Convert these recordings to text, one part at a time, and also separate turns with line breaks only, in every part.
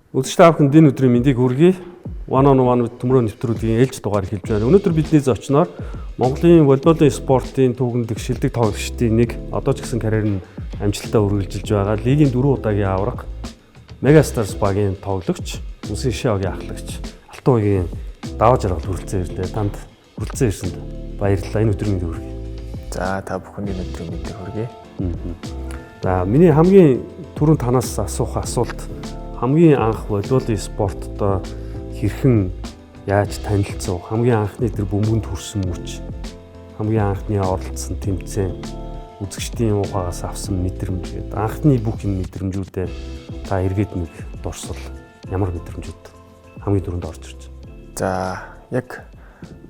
Үзэгч та бүхэнд энэ өдрийн мэндийг хүргэе. One on One with Төмрөө нэвтрүүлгийн ээлж дугаар эхэлж байна. Өнөөдөр бидний зочноор Монголын волейболын спортын түүхэнд их шилдэг тоглогчдын нэг, одоо ч гэсэн карьер нь амжилттай үргэлжилж байгаа. Лигийн 4 удаагийн аварга, Mega Stars багийн тоглогч, Үнсэн ШШ-ийн ахлагч Алтан уягийн Даваа Жаргал хүрэлцэн ирлээ. Танд хүрэлцэн ирсэнд баярлалаа. Энэ өдрийн мэндийг хүргэе.
За, та бүхэнд энэ өдрийн мэндийг хүргэе.
За, миний хамгийн түрүүнд танаас асуух асуулт: хамгийн анх волейболын спорттой хэрхэн яаж танилцав? Хамгийн анхны тэр бөмбөнд хүрсэн мөч, хамгийн анхны оролцсон тэмцээн, үзэгчдийн ухаагаас авсан мэдрэмж гэдэг анхны бүх энэ мэдрэмжүүдээ та эргээд нэг дурсвал ямар мэдрэмжүүд хамгийн түрүүнд орж ирж байна?
За, яг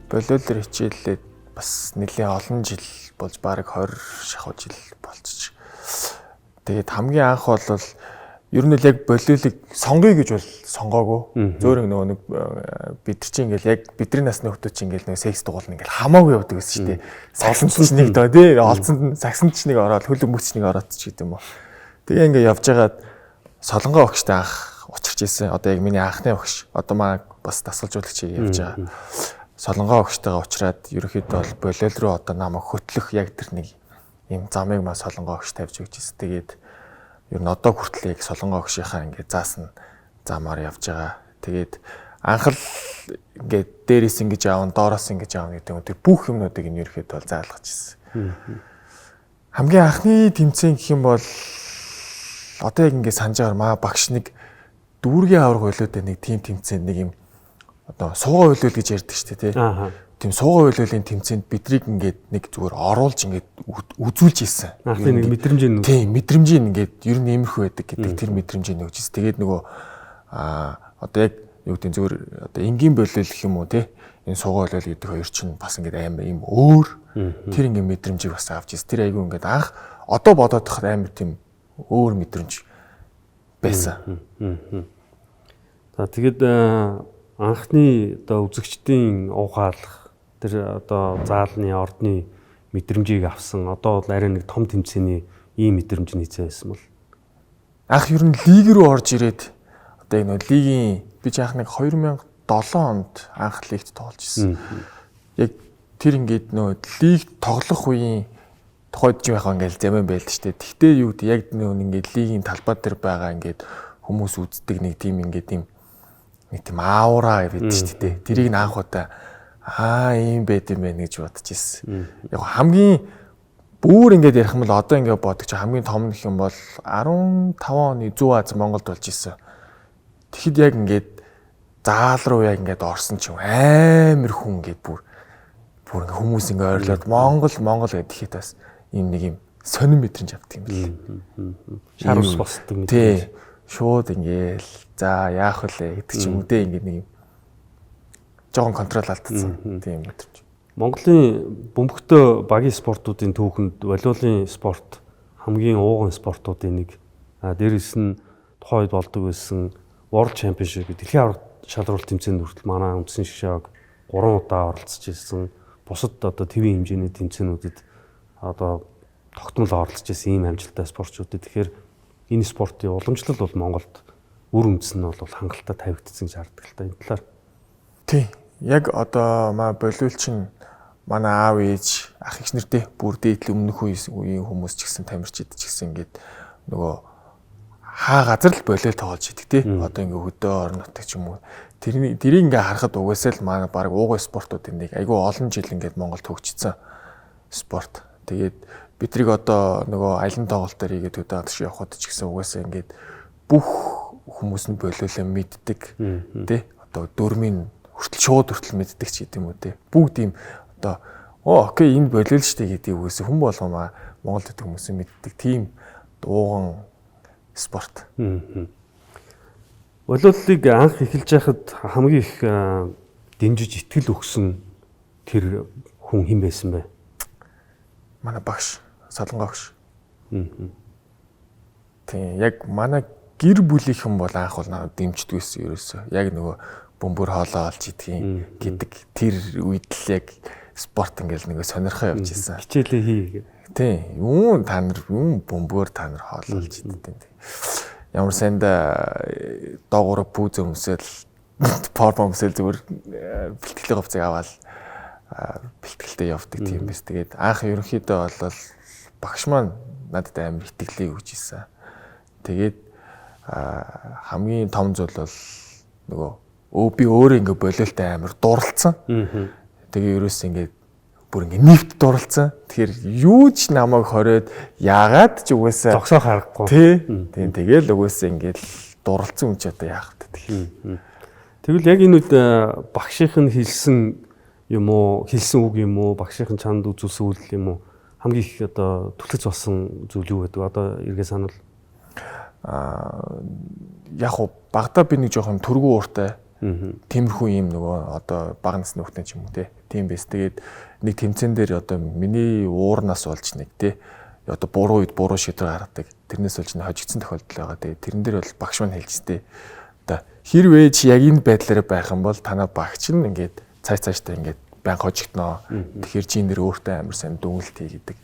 волейболоор хичээллээд бас нэлээд олон жил болж, бараг 20 шахуу жил болчих. Тэгээд хамгийн анх бол ер нь л яг волейболыг сонгоё гэж бол сонгоогүй. Зөөр нөгөө нэг бид нар чинь ингээл яг бидний насны хүмүүс чинь ингээл нэг секс дугуул ингээл хамаагүй явдаг байсан шүү дээ. Сагсанд ч нэг доо тий, олцсонд сагсанд ч нэг ороод, хөл өмгч нэг ороод ч гэдэг юм уу. Тэгээ ингээ явж байгаад Солонгоо огштой анх учирч ирсэн. Одоо яг миний анхны огш. Одоо маа бас дасгалжуулагч явж байгаа. Солонгоо огштойгоо уучраад ерөнхийдөө бол волейбол руу одоо намайг хөтлөх яг тэр нэг юм замыг маа Солонгоо огш тавьж өгч ирсэн. Тэгээд ер нь одоо хүртэл яг Солонгоо огшийнхаа ингээд заасан замаар явж байгаа. Тэгээд анх л ингээд дээрээс ингэж аавн, доороос ингэж аавн гэдэг юм. Тэр бүх юмнуудыг нь ерөнхийдөө бол заалгаж ирсэн. Хамгийн анхны тэмцээн гэх юм бол одоо яг ингээд санаж байгаа, маа багш нэг дүүргийн аварга болоод нэг тим тэмцээнд нэг юм одоо суугаа хөлөөл гэж ярьдаг шүү дээ, тий. Тийм суугаа хөлөөлийн тэмцээнд бидрийг ингээд нэг зүгээр оруулж ингээд үзүүлж ирсэн.
Анхны нэг мэдрэмжийн
нүг. Тийм, мэдрэмжийн ингээд ер нь иймэрхүү байдаг гэдэг тэр мэдрэмжийн өгч ирсэн. Тэгээд нөгөө одоо яг юу гэдэг зүгээр одоо энгийн болиол гэх юм уу, тий. Энэ суугаа хөлөөл гэдэг хоёр чинь бас ингээд амар юм өөр, тэр ингээд мэдрэмжийг бас авч ирсэн. Тэр айгүй ингээд анх одоо бодоод тахад амар тийм өөр мэдрэмж байсан.
За, тэгээд анхны одоо үзэгчдийн угаалах тэр одоо заалны ордны мэдрэмжийг авсан, одоо бол арай нэг том тэмцээний ийм мэдрэмж нь хэзээ байсан бол?
Анх ер нь лиг рүү орж ирээд одоо яг нэг лигийн би ч анх нэг 2007 онд анх лигт тоглож ирсэн. Яг тэр ингээд нөө лиг тоглох үеийн тухайд ч яхаа ингээд замын байлд штэ. Тэгтээ юу гэдэг яг нөө ингээд лигийн талбай дээр байгаа ингээд хүмүүс үздэг нэг тийм ингээд юм нэг тийм аура гэдэг штэ тэ. Тэрийг анх удаа ийм байд юм байна гэж бодож ирсэн. Яг хамгийн бүр ингээд ярих юм бол одоо ингээд бодож хамгийн том нөх юм бол 15 оны Зүүн Аз Монголд болж исэн. Тэгэхэд яг ингээд заал руу яг ингээд орсон чинь амар хүн ингээд бүр бүр ингээд хүмүүс ингээд ойрлоод Монгол Монгол гэдэг тэгэхэд бас ийм нэг юм сонин мэдрэмж авдаг юм бэл.
Шар ус босдог
мэдрэмж. Тий. Шууд ингээл за яах вэ гэдэг ч юм уу те, ингээд нэг юм жоохон контрол алдсан тийм мэдрэмж.
Монголын бөмбөгтөө багийн спортуудын түүхэнд волейболын спорт хамгийн ууган спортуудын нэг. А дээрэс нь тухайн үед болдог байсан World Championship, дэлхийн аварга шалралт тэмцээнд хүртэл манай үндсэн ШШ-г 3 удаа оролцож ирсэн. Бусад одоо твийн хэмжээний тэмцээнүүдэд одоо тогтмол оролцож ирсэн ийм амжилттай спортчууд. Тэгэхээр энэ спортын уламжлал бол Монголд үр үндэс нь бол хангалттай тавигдсан гэж хардаг л та энэ талаар.
Тий. Яг одоо маа болиул чинь манай аав ээж ах эгч нартэй бүр дээдл өмнөх үеийн хүмүүс ч гэсэн тамирчид ч гэсэн ингээд нөгөө хаа газар л болиул тоглож идэг тий. Одоо ингээд хөдөө орон нутаг ч юм уу. Тэрний тэрийг ингээд харахад угаасаа л манай баг ууган спортуудын нэг айгүй олон жил ингээд Монголд хөгжсөн спорт. Тэгээд бидрийг одоо нөгөө аялан тоглолтоор хийгээд хөдөө гадагш явхад ч гэсэн угаасаа ингээд бүх хүмүүс нь болиулаа мэддэг тий. Одоо дөрмийн хүртэл шууд хүртэл мэддэг ч гэдэг юм уу те. Бүгд ийм одоо окей энэ болиул штэ гэдэг үгээс хүн болгоомаа Монголд гэдэг хүмүүс мэддэг тийм ууган спорт.
Волейболыг анх эхэлж байхад хамгийн их дэмжиж итгэл өгсөн тэр хүн хэн байсан бэ?
Манай багш, Солонгоо багш. Тийм, яг манай гэр бүлийнхэн бол анх бол надад дэмждэг байсан ерөөсөө. Яг нөгөө бөмбөр хоолоо олж идэх гэдэг тэр үед л яг спорт ингээл нэг сонирхоо явж исэн.
Хичээлээ хий гэх.
Тийм. Юун та нар юун бөмбөр та нар хоол олж иддэг. Ямар сайнда доогуур пүүз өмсөөл, форма өмсөөл, зүгээр бэлтгэлийн хувцыг аваад бэлтгэлтэй явдаг тийм биз. Тэгээд анх ерөнхийдөө бол багш маань надад амар итгэлийг өгч ирсэн. Тэгээд хамгийн том зүйл бол нөгөө би өөрөө ингээ болиолтой амар дурлцсан. Тэгээ ерөөс ингээ бүр ингээ нэвт дурлцсан. Тэгэхээр юу ч намайг хориод яагаад ч угаасаа
зогсоох аргагүй.
Тий. Тэгээл угаасаа ингээ л дурлцсан юм чи одоо яах вэ тэгэхээр.
Тэгвэл яг энэ үед багшийнх нь хэлсэн юм уу, хэлсэн үг юм уу, багшийнх нь чамд үзүүлсэн үйлдэл юм уу, хамгийн их одоо түлхэц болсон зүйл юу гэдэг вэ? Одоо эргээ санал.
Яг уу багада би нэг жоохон түргүү ууртай. Тиймэрхүү юм нөгөө одоо бага насны хүүхдээ ч юм уу те. Тийм байс. Тэгээд нэг тэмцээн дээр одоо миний уурнаас болж нэг те одоо буруу үед буруу шийдвэр гаргадаг. Тэрнээс болж нэг хожигдсон тохиолдол байгаа. Тэгээд тэрэн дээр бол багш маань хэлжтэй. Одоо хэрвээ чи яг энэ байдлаараа байх юм бол танаа багч нь ингээд цаашдаа ингээд байнга хожигдноо. Тэгэхээр чи энэ дэр өөртөө амар сайн дүнэлт хий гэдэг.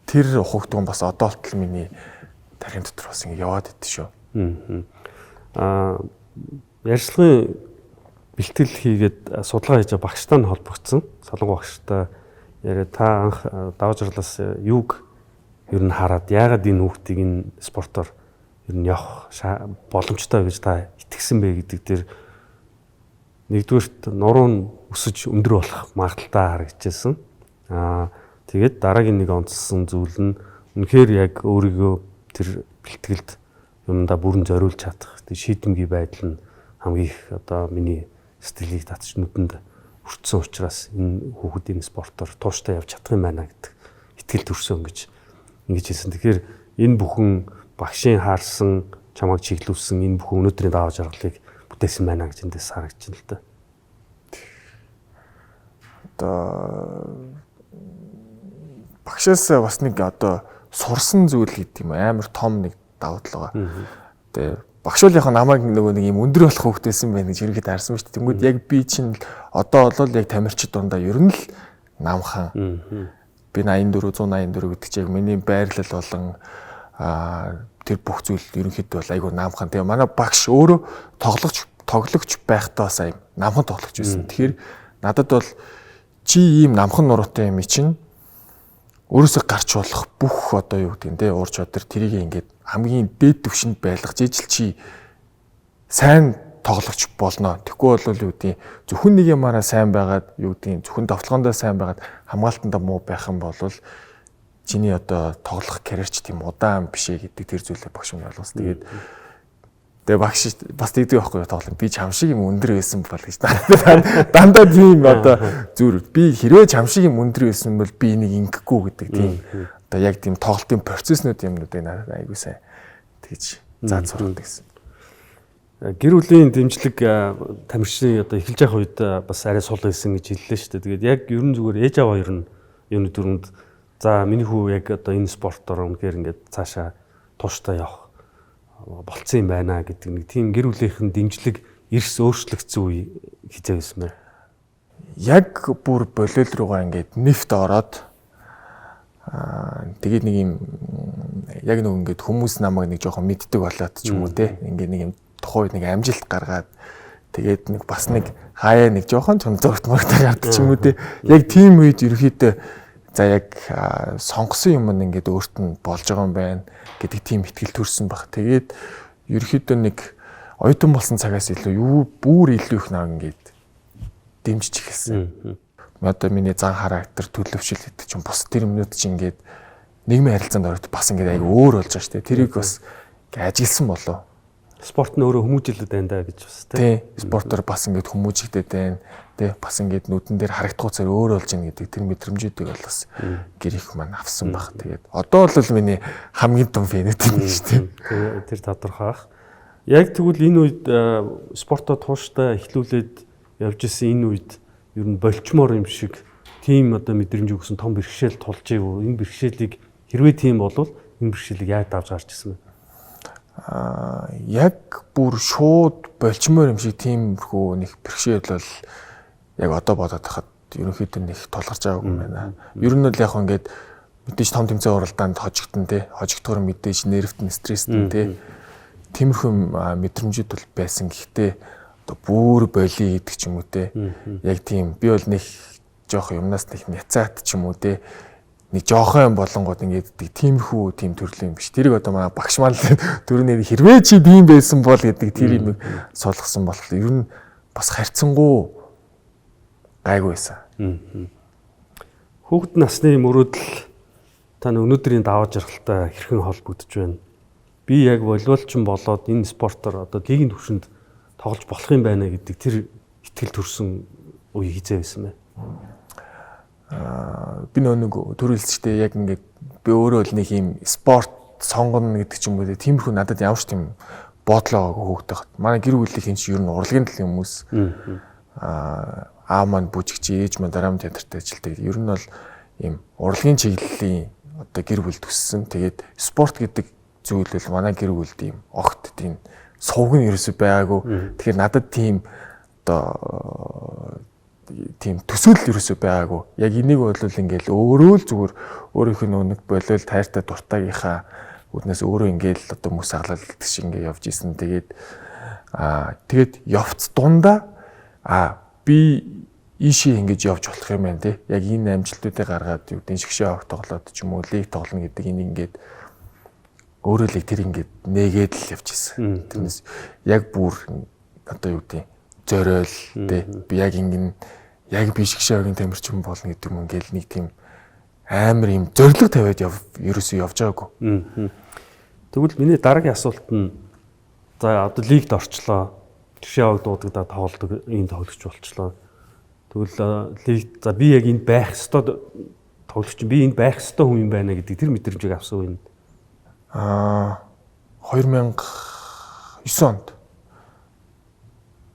Тэр ухагтун бас одоо болтол миний тархин дотор бас ингээд яваад идэв шүү.
Ярьцлагын бэлтгэл хийгээд судалгаа хийж байгаа багштай нь холбогдсон. Солонгоо багштай яриа, та анх даваа жаргалаас юуг ер нь хараад яагаад энэ хүүхдийг энэ спортоор ер нь явах боломжтой гэж та итгэсэн бэ гэдэг дээр нэгдүгээрт нуруу нь өсөж өндөр болох магадлалтай харагдчихсан. Тэгээд дараагийн нэг онцлсон зүйл нь үнэхээр яг өөрийгөө тэр бэлтгэлд юмдаа бүрэн зориулж чадах шийдэмгий байдал нь хамгийн их одоо миний сэтгэлийг татж нүдэнд өртсөн учраас энэ хүүхэд энэ спортоор тууштай явж чадах юм байна гэдэг итгэл төрсөн гэж ингэж хэлсэн. Тэгэхээр энэ бүхэн багшийн хаарсан, чамайг чиглүүлсэн энэ бүхэн өнөөдрийн даваа жаргалыг бүтээсэн байна гэж эндээс харагдаж байна л да.
Одоо багшаас бас нэг одоо сурсан зүйл гэдэг юм амар том нэг давуу тал байгаа. Тэгээ багш бол яг намайг нөгөө нэг юм өндөр болох хүүхдээсэн байх гэж ерөнхийдөө харсан шүү дээ. Тэнгүүд яг би чинь одоо бол яг тамирчид дундаа ер нь л намхан. Би 84 184 гэдэг чинь яг миний байрлал болон тэр бүх зүйл ерөнхийдөө бол айгүй намхан. Тэгээ манай багш өөрөө тоглогч байхдаа бас аим намхан тоглогч байсан. Тэгэхээр надад бол чи ийм намхан нуруутай юм чинь өөрөөсөө гарч болох бүх одоо юу гэдэг нь те уур чадвар тэрийг ингээд хамгийн дээд түвшинд байлгаж ижил чи сайн тоглогч болно. Тэгэхгүй бол юу гэдэг зөвхөн нэг юмараа сайн байгаад юу гэдэг зөвхөн довтлогондоо сайн байгаад хамгаалтандаа муу байх юм бол чиний одоо тоглох карьер ч тийм удаан биш ээ гэдэг тэр зүйлээ багш минь ойлгосон. Тэгээд багш бас тэгдэг байхгүй тоглох. Би чам шиг юм өндөр байсан бол гэж дандаа тийм одоо зүр би хэрвээ чам шиг юм өндөр байсан бол би энийг ингэхгүй гэдэг тийм одоо яг тийм тоглолтын процесснүүд юмнуудыг надад айгуу сайн тэгж зааж сургадаг гэсэн.
Гэр бүлийн дэмжлэг тамирчны одоо эхэлж явах үед бас арай сул байсан гэж хэллээ шүү дээ. Тэгээд яг ер нь зүгээр ээж аваа ер нь юуны дүрмэнд за миний хүү яг одоо энэ спортоор үнэхээр ингээд цаашаа тууштай явах болцсон юм байна гэдэг нэг тийм гэр бүлийнхэн дэмжлэг эрс өөрчлөгдсөн үе хизээ байсан бэ?
Яг бүр болиол руугаа ингээд нефт ороод тэгээд нэг юм яг нэг ингээд хүмүүс намайг нэг жоохон мэддэг болоод ч юм уу те ингээд нэг юм тухайн үед нэг амжилт гаргаад тэгээд нэг бас нэг хаяа нэг жоохон зургт мөрөгтэй гардаг ч юм уу те яг тийм үед ерөөхдөө за яг сонгосон юм нь ингээд өөрт нь болж байгаа юм байна гэдэг тийм итгэл төрсэн баг. Тэгээд ерөөхдөө нэг оюутан болсон цагаас илүү юу бүр илүү их наа ингээд дэмжиж эхэлсэн. Одоо миний зан характер, төлөвшил гэдэг чинь бус тэр юмнууд чинь ингээд нийгмийн харилцаанд ороод бас ингээд айгүй өөр болж байгаа шүү дээ. Тэрийг бас ингээд ажигласан болов.
Спорт нь өөрөө хүмүүжүүлээд байна да гэж бас
тий. Спортоор бас ингээд хүмүүжигдээд байна. Тэ бас ингээд нүдэн дээр харагдах зэрэг өөр болж байна гэдэг тэр мэдрэмжүүдийг бол бас гэр их маань авсан баг. Тэгээд одоо бол миний хамгийн том фэнэт юм шүү
дээ. Тэр тодорхой ах. Яг тэгвэл энэ үед спортоо тууштай эхлүүлээд явж исэн энэ үед ер нь болчмоор юм шиг тийм одоо мэдрэмж өгсөн том бэрхшээл тулж ив. Энэ бэрхшээлийг хэрвээ тийм болвол энэ бэрхшээлийг яаж давж гарч ирсэн бэ?
Яг бүр шууд болчмоор юм шиг тиймэрхүү нэг бэрхшээл бол яг одоо бодоод байхад ерөнхийдөө нэг тулгарч байгаагүй юм байна. Ер нь л яг ингээд мэдээж том тэмцээн уралдаанд хожигдсон те. Хожигдохоор мэдээж нервт нь стресстэн те. Тиймэрхүү мэдрэмжүүд бол байсан. Гэхдээ одоо бүр болиё гэдэг ч юм уу те. Яг тийм би бол нэг жоох юмнаас нэг няцаат ч юм уу те. Нэг жоохон юм болонгууд ингээд тиймэрхүү тийм төрлийн юм биш. Тэрийг одоо манай багш маань түрүүнээр хэрвээ чи тийм байсан бол гэдэг тэр юм суулгасан болохоор ер нь бас харьцангуй гайгүй байсан.
Хүүхэд насны мөрөөдөл тань өнөөдрийн даваа жаргалтай хэрхэн холбогдож байна? Би яг волейболчин болоод энэ спортоор одоо лигийн түвшинд тоглож болох юм байна гэдэг тэр итгэл төрсөн үе хизээ байсан бэ?
Би нэг төрөлсчтэй яг ингээд би өөрөө л нэг юм спорт сонгоно гэдэг ч юм уу тиймэрхүү надад ямар ч тийм бодлоо байгаагүй хүүхдээ. Манай гэр бүлийн чинь ер нь урлагийн төлөв хүмүүс. Аав маань бүжигч, ээж маань драма театрт ажилладаг. Ер нь бол ийм урлагийн чиглэлийн одоо гэр бүл төссөн. Тэгээд спорт гэдэг зүйл бол манай гэр бүлд ийм огт тийм сувг нь ерөөсөй байгаагүй. Тэгэхээр надад тийм одоо тийм төсөөлөл ерөөсөй байгаагүй. Яг энийг бол ингээл өөрөө л зүгээр өөрийнх нь нэг болиол тайртай дуртайгийнхаа үднээс өөрөө ингээл одоо мөс аглал гэдэг шиг ингээ явж исэн. Тэгээд тэгээд явц дундаа би ийшээ ингэж явж болох юм байна те. Яг энэ амжилтуудыг гаргаад юу гэдэг шгшээ авах тоглоод ч юм уу лиг тоглоно гэдэг энийг ингээд өөрөө л тэр ингээд нээгээд л явж исэн. Тэрнээс яг бүр одоо юу гэдэг зориол те би яг ингэн яг би шгшээгийн тамирчин болно гэдэг юм ингээл нэг тийм амар юм зориг тавиад ерөөсөө явж байгаагүй.
Тэгвэл миний дараагийн асуулт нь за одоо лигт орчлоо. Шгшээ дуудагдаад тоглодог ийм тоглогч болчлоо. Тэгвэл лиг за би яг энд байх ёстой тоглогч би энд байх ёстой хүн юм байна гэдэг тэр мэдрэмжийг авсан үе.
2009 онд.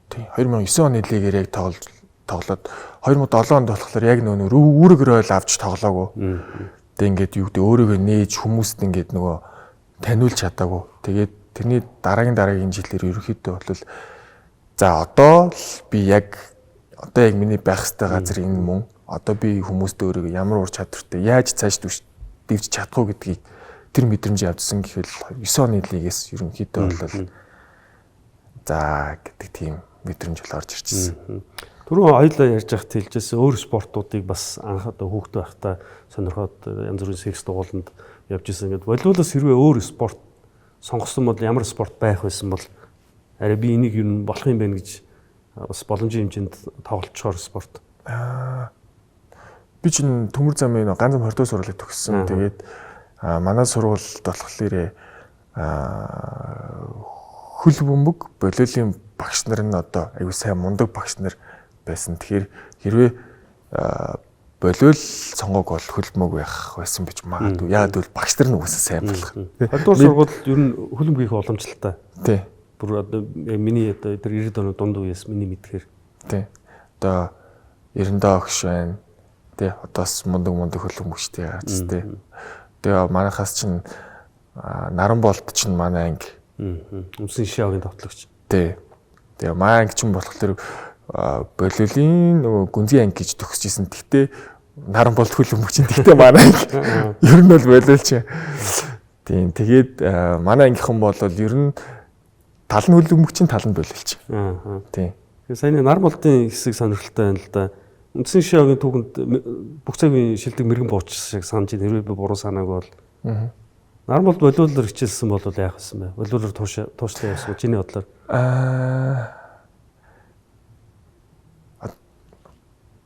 Тий, 2009 оны лигээр яг тоглоод 2007 онд болохоор яг нөгөө үүрэг ройл авч тоглоогүй. Тэгээ ингээд юу гэдэг өөрийгөө нээж хүмүүст ингээд нөгөө таниулж чадаагүй. Тэгээд тэрний дараагийн жилээр ерөнхийдөө бол за одоо л би яг одоо яг миний байх ёстой газар энэ мөн. Одоо би хүмүүст өөрийгөө ямар ур чадвартай яаж цааш дэвж чадах уу гэдгийг тэр мэдрэмж авдсан гэхэл 9 оны лигээс ерөнхийдөө бол за гэдэг тийм мэдрэмж бол орж ирчихсэн.
Түрүүн хоёулаа ярьж байхад хэлжсэн өөр спортуудыг бас анх одоо хүүхэд байхдаа сонирхоод янз бүрийн секс дугууланд явж исэн. Ингээд волейболоос хэрвээ өөр спорт сонгосон бол ямар спорт байх байсан бол арай би энийг юу болох юм бэ гэж бас боломжийн хэмжээнд тоглолцохоор спорт.
Би чинь Төмөр замын Ганзам 20 дугаар сургуулийг төгссөн. Тэгээд манай сургуульд болохоор хөл бөмбөг волейболын багш нар нь одоо аюу сайн мундаг багш нар байсан. Тэгэхээр хэрвээ болиул сонгоог бол хөл бөмбөг байх байсан гэж магадгүй. Яагаад гэвэл багш нар нь үгүйсэн сайн болох.
20 дугаар сургууль ер нь хөл бөмбөг их уламжлалтай.
Тий.
Бүр одоо миний одоо тэр 90-ад оны дунд үеэс миний мэдхээр.
Тий. Одоо 90 огш байна. Тий. Одоос мундаг хөл бөмбөгчтэй гарч тий. Тэгээ манайхаас чинь Наранболд чинь манай анги.
Өмсөн Шиагийн товтлогч.
Тий. Тэгээ манай анги чинь болохоор болиулын нөгөө гүнзгий анги гэж төгсөж исэн. Тэгтээ Наранболд хөл бөмбөгч. Тэгтээ манай анги ер нь бол болиулч. Тийм. Тэгээд манай ангийнхан бол ер нь тал нь хөл бөмбөгч, тал нь болиулч. Тийм.
Тэгээ саяны Наранболдын хэсэг сонирхолтой байна л да. Үндсэн Шиагийн түүхэнд бүх цагийн шилдэг мэрэгэн буучсан шиг санаж байна. Хэрвээ би буруу санаагүй бол. Наранболд волейболоор хичээлсэн бол яах вэ? Волейболоор тууштай явсан уу? Чиний бодлоор.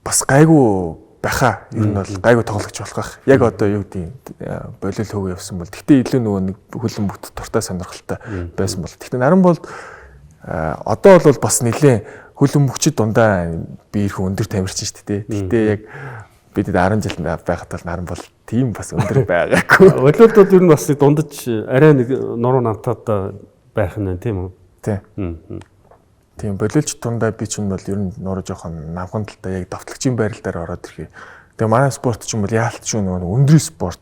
Бас гайгүй байхаа. Ер нь бол гайгүй тоглогч болох байх. Яг одоо юу гэдэг болиул хөөгөө явсан бол. Тэгтээ илүү нөгөө нэг хөлөн бүт дуртай сонирхолтой байсан бол. Тэгтээ Наранболд одоо бол бас нэлээд хөлөн бөмбөгчд дундаа би ирэх өндөр тамирчин шүү дээ. Тэгтээ яг бид 10 жил байхад бол Наранбол тийм бас өндөр байгаагүй.
Волейболд бол ер нь бас дундаж арай нэг нуруу намтаад байх нь тийм үү?
Тий. Тийм болиулч дундаа би чинь бол ер нь нуруу жоохон намхан талдаа яг давтлагчийн байрал дээр ороод ирэхээ. Тэгээ манай спорт чинь бол яалт ч нөгөө өндрийн спорт.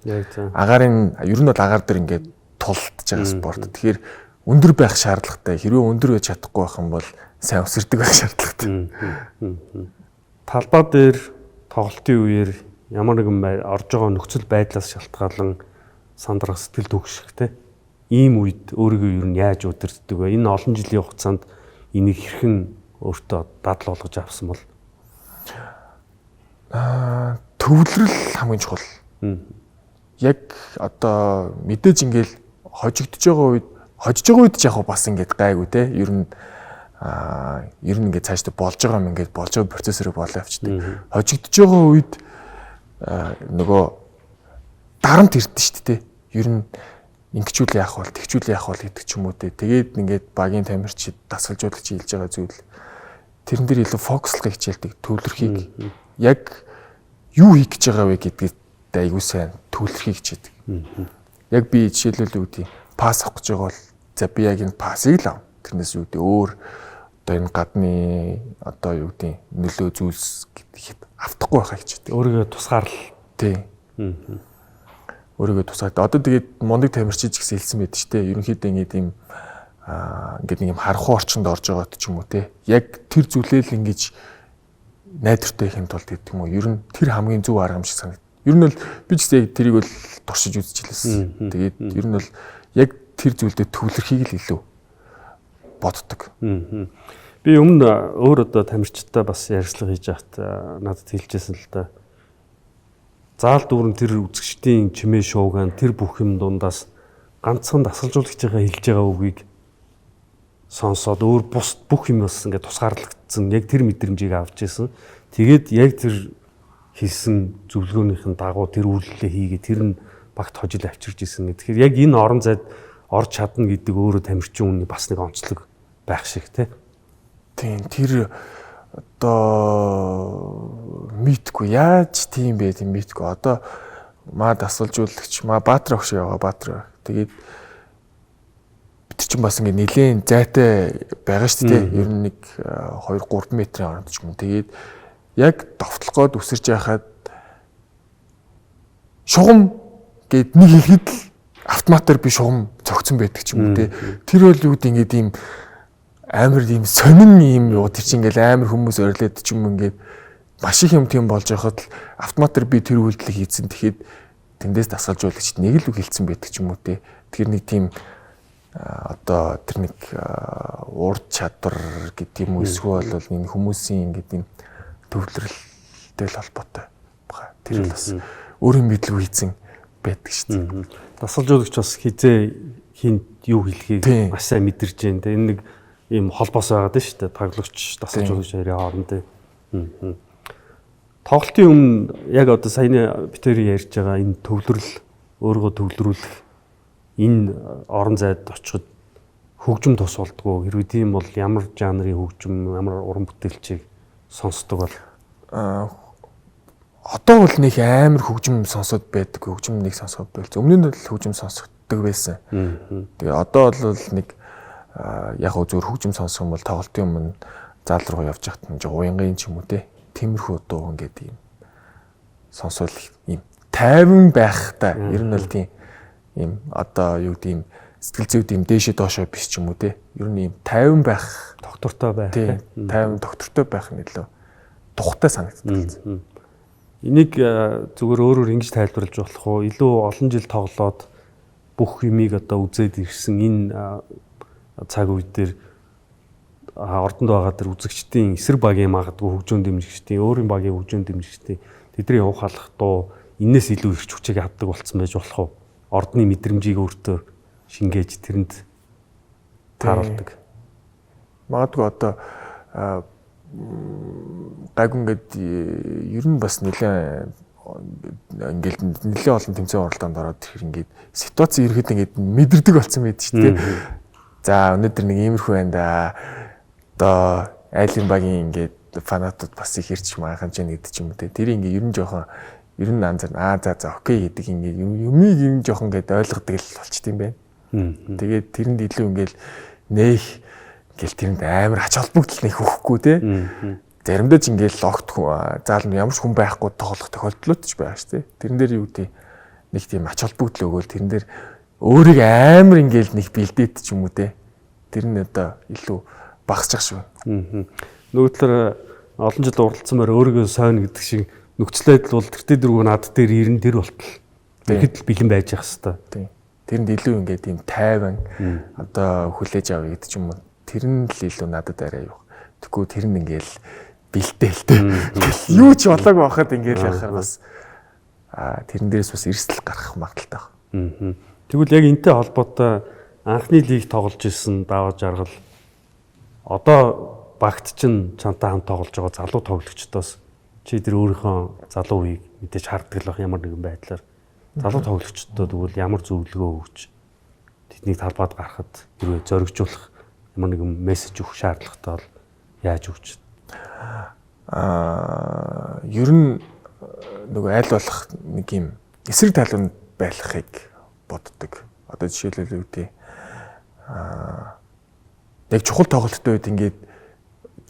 Агаарын ер нь бол агаар дээр ингээд тултж байгаа спорт. Тэгэхээр өндөр байх шаардлагатай. Хэрвээ өндөр байж чадахгүй байх юм бол сайн өсөрдөг байх шаардлагатай.
Талбай дээр тоглолтын үеэр ямар нэгэн орж байгаа нөхцөл байдлаас шалтгаалan сандрах сэтгэл төгшөх те. Ийм үед өөрийгөө ер нь яаж удирддаг вэ? Энэ олон жилийн хугацаанд энийг хэрхэн өөртөө дадал болгож авсан бол?
Төвлөрөл хамгийн чухал. Яг одоо мэдээж ингээл хожигдож байгаа үед ч яг бас ингээд гайгүй те. Ер нь ингээд цаашдаа болж байгаа юм ингээд болж байгаа процессорыг болоо явчихдаг. Хожигдож байгаа үед нөгөө дарамт ирдэ шүү дээ. Ер нь ингэчүүл яах вэ, тэгчүүл яах вэ гэдэг ч юм уу те. Тэгээд ингээд багийн тамирчид дасгалжуулагч хэлж байгаа зүйл тэрэн дээр илүү фокуслахыг хичээлдэг, төвлөрхийг яг юу хийх гэж байгаа вэ гэдгийг айгуу сайн төвлөрхийг хичээдэг. Яг би жишээлбэл юу гэдэг пас авах гэж байгаа бол за би яг энэ пасыг л ав. Тэрнээс юу гэдэг өөр одоо энэ гадны одоо юу гэдэг нөлөө зүйлс гэхэд автахгүй байхыг хичээдэг.
Өөрийгөө тусгаарлал.
Тий. Өөрийгөө тусгаад. Одоо тэгээд мундаг тамирчид ч гэсэн хэлсэн байд ч те. Ерөнхийдөө ингээд ийм ингээд нэг юм харахуу орчинд орж байгаад ч юм уу те. Яг тэр зүйлээ л ингэж найдвартай хийх тулд гэдэг юм уу. Ер нь тэр хамгийн зөв арга юм шиг санагд. Ер нь бол би ч гэсэн яг тэрийг бол туршиж үзчихлээсэн. Тэгээд ер нь бол яг тэр зүйлдээ төвлөрхийг л илүү боддог.
Би өмнө өөр одоо тамирчидтай бас ярилцлага хийж байхад надад хэлжсэн л да. Заал дүүрэн тэр үзэгчдийн чимээ шуугаан тэр бүх юм дундаас ганцхан дасгалжуулагчийнхаа хэлж байгаа үгийг сонсоод өөр бус бүх юм бас ингээд тусгаарлагдсан. Яг тэр мэдрэмжийг авч ирсэн. Тэгээд яг тэр хэлсэн зөвлөгөөнийхэн дагуу тэр үйлдэлээ хийгээ тэр нь багт хожил авчирч ирсэн. Тэгэхээр яг энэ орон зайд орж чадна гэдэг өөрөө тамирчин хүний бас нэг онцлог байх шиг тий.
Тийм, тэр одоо мэдгүй яаж тийм бэ тийм мэдгүй. Одоо маа дасгалжуулагч маа Баатар огш яваа Баатар. Тэгээд бид чинь бас ингэ нилээн зайтай байгаа шүү дээ. Ер нь нэг 2 3 метрийн оронд ч юм. Тэгээд яг довтлох гээд үсэрч яхад шугам гэд нэг хэлэхэд л автоматар би шугам цогцсон байдаг ч юм уу те. Тэр бол юу гэдэг ингээд ийм амар ийм сонин ийм юу тэр чинь ингээл амар хүмүүс орилоод ч юм ингээд маш их юм тийм болж байхад л автоматар би тэр үйлдэлийг хийсэн. Тэгэхэд тэндээс дасгалжуулагчд нэг л үг хэлсэн байдаг ч юм уу те. Тэр нэг тийм одоо тэр нэг ур чадвар гэдэг юм эсвэл бол энэ хүмүүсийн ингээд ийм төвлөрөлтэй л холбоотой байгаа. Тэр л бас өөрийн мэдлэг хийсэн байдаг шүү дээ.
Дасгалжуулагч бас хизээ хинт юу хэлхийг маш сайн мэдэрч байна. Энэ нэг ийм холбоос байгаад байна шүү дээ. Тоглогч, дасгалжуулагч хоёрын хооронд. Тоглолтын өмнө яг одоо саяны битэрийн ярьж байгаа энэ төвлөрөл, өөрийгөө төвлөрүүлэх энэ орон зайд очиход хөгжим тус болдгоо. Хэрвээ тийм бол ямар жанрын хөгжим, ямар уран бүтээлчийг сонсдог бол?
Одоо бол нэг амар хөгжим сонсоод байдаг. Хөгжим нэг сонсоод байл. Өмнө нь бол хөгжим сонсогддог байсан. Тэгээ одоо бол нэг яг гоо зөвхөн хөгжим сонсох юм бол тоглолтын өмнө заал руу явж байхад нь уянгийн ч юм уу те. Тиймэрхүү дуу ингээд юм сонсвол ийм тайван байх та. Ер нь бол тийм ийм одоо юу гэдэг юм сэтгэл зүйд ийм дээшээ доошоо биш ч юм уу те. Ер нь ийм тайван байх,
доктортой байх.
Тийм, тайван доктортой байх нь илүү тухтай санагддаг.
Энийг зүгээр өөрөөр ингэж тайлбарлаж болох уу? Илүү олон жил тоглоод бүх юмыг одоо үзээд ирсэн энэ цаг үе дээр ордонд байгаа тэр үзэгчдийн эсрэг багийн магадгүй хөгжөөн дэмжигчдийн, өөрийн багийн хөгжөөн дэмжигчдийн тэдний уух алах дуу энээс илүү ирч хүчийг авдаг болсон байж болох уу? Ордны мэдрэмжийг өөртөө шингээж тэрэнд тааруулдаг.
Магадгүй одоо гайгүй ингээд ер нь бас нэлээд ингээл нэлээд олон тэмцээн уралдаанд ороод тэр ингээд ситуац ирэхэд ингээд мэдэрдэг болсон байд шүү дээ. За өнөөдөр нэг иймэрхүү байна да. Одоо айлын багийн ингээд фанатууд бас их ирч маахамж яана гэдэг ч юм уу те. Тэр ингээд ер нь жоохон ер нь анзаарна. Аа за за окей гэдэг ингээд юмыг ер нь жоохон ингээд ойлгодог л болчт юм байна. Тэгээд тэрэнд илүү ингээд нээх ингээл тэрэнд амар ач холбогдол нэг өгөхгүй те. Заримдаа ч ингээл огт заал нь ямар ч хүн байхгүй тоглох тохиолдлууд ч байгаа шүү дээ. Тэрэн дээр юу гэдэг нэг тийм ач холбогдол өгөөл тэрэн дээр өөрийг амар ингээл нэг бэлдээд ч юм уу те. Тэр нь одоо илүү багасчих шүү.
Нөгөө талаар олон жил уралдсан маар өөрийгөө сойно гэдэг шиг нөхцөл байдал бол тэртээ дэргүү над дээр ирэн тэр болтол ихэд л бэлэн байж явах хэвээр.
Тийм. Тэрэнд илүү ингээд ийм тайван одоо хүлээж авъя гэдэг ч юм уу. Тэр нь л илүү надад арай юу. Тэгэхгүй тэр нь ингээл бэлдээл те. Ингээл юу ч болоогүй байхад ингээл яхаар бас тэрэн дээрээс бас эрсдэл гарах магадлалтай байна.
Тэгвэл яг энтэй холбоотой анхны лиг тоглож исэн Даваа Жаргал одоо багт чинь чантай хамт тоглож байгаа залуу тоглогчдоос чи тэр өөрийнхөө залуу үеийг мэдээж харддаг л байх ямар нэгэн байдлаар залуу тоглогчдод тэгвэл ямар зөвлөгөө өгч тэднийг талбайд гарахад хэрвээ зоригжуулах ямар нэгэн мессеж өгөх шаардлагатай бол яаж өгч?
Ер нь нөгөө аль болох нэг юм эсрэг талууд байлгахыг боддог. Одоо жишээлбэл юу гэдэг яг чухал тоглолттой үед ингээд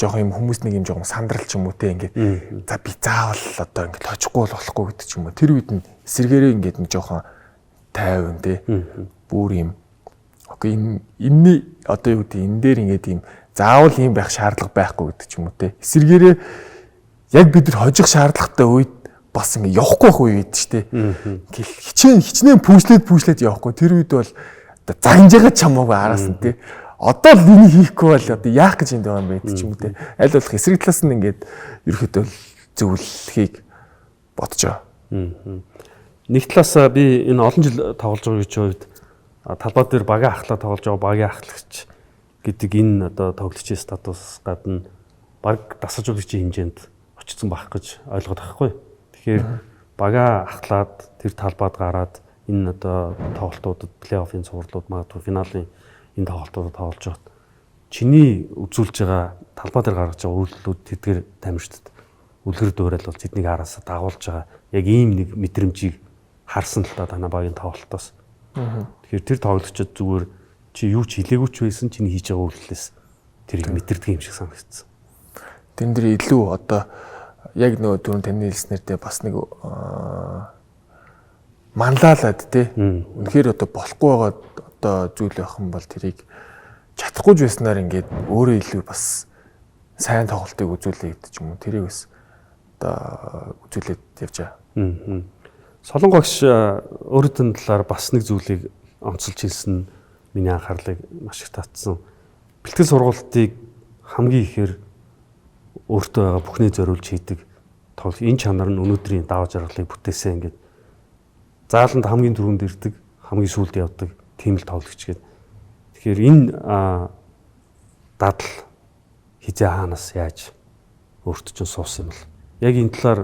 жоохон юм хүмүүс нэг юм жоохон сандрал ч юм уу те ингээд за би заавал одоо ингээд хожихгүй бол болохгүй гэдэг ч юм уу. Тэр үед нь эсрэгээрээ ингээд нэг жоохон тайван те бүр юм окей энэ энэний одоо юу гэдэг энэ дээр ингээд юм заавал юм байх шаардлага байхгүй гэдэг ч юм уу те. Эсрэгээрээ яг бид нар хожих шаардлагатай үед бас ингэ явахгүй байх үе үед ч те. Ингээл хичээн хичнээн пүүшлээд явахгүй. Тэр үед бол одоо загнаж байгаа ч хамаагүй араас нь те. Одоо л энийг хийхгүй бол одоо яах гэж энд байгаа юм бэ гэдэг ч юм уу те. Аль болох эсрэг талаас нь ингээд ерөөхдөө зөвлөхийг бодож байгаа.
Нэг талаас би энэ олон жил тоглож байгаа гэж хувьд талбай дээр багийн ахлаа тоглож байгаа багийн ахлагч гэдэг энэ одоо тоглогчийн статус гадна баг дасгалжуулагчийн хэмжээнд очсон байх гэж ойлгоод байхгүй. Тэгэхээр бага ахлаад тэр талбайд гараад энэ одоо тоглолтуудад плей-оффын цувралууд магадгүй финалийн энэ тоглолтуудад тоглож байхад чиний үзүүлж байгаа талбай дээр гаргаж байгаа үйлдэлүүд тэдгээр тамирчдад үлгэр дуурайл бол тэднийг араасаа дагуулж байгаа яг ийм нэг мэдрэмжийг харсан л та танай багийн тоглолтоос. Тэгэхээр тэр тоглогчид зүгээр чи юу ч хэлээгүй ч байсан чиний хийж байгаа үйлдэлээс тэрийг мэдэрдэг юм шиг санагдсан.
Тэн дээр илүү одоо яг нөгөө түрүүн таны хэлснээр те бас нэг манлайлаад те үнэхээр одоо болохгүй байгаа одоо зүйл байх юм бол тэрийг чадахгүй ч байснаар ингээд өөрөө илүү бас сайн тоглолтыг үзүүлээ гэдэг ч юм уу тэрийг бас одоо үзүүлээд явж байгаа.
Солонгогш өөртөө талаар бас нэг зүйлийг онцолж хэлсэн миний анхаарлыг маш их татсан. Бэлтгэл сургалтыг хамгийн ихээр өөртөө байгаа бүхний зориулж хийдэг тоглолт. Энэ чанар нь өнөөдрийн Даваа Жаргалыг бүтээсэн ингээд зааланд хамгийн түрүүнд ирдэг, хамгийн сүүлд явдаг тийм л тоглогч гэдэг. Тэгэхээр энэ дадал хизээ хаанаас яаж өөртөө чинь суусан юм бол. Яг энэ талаар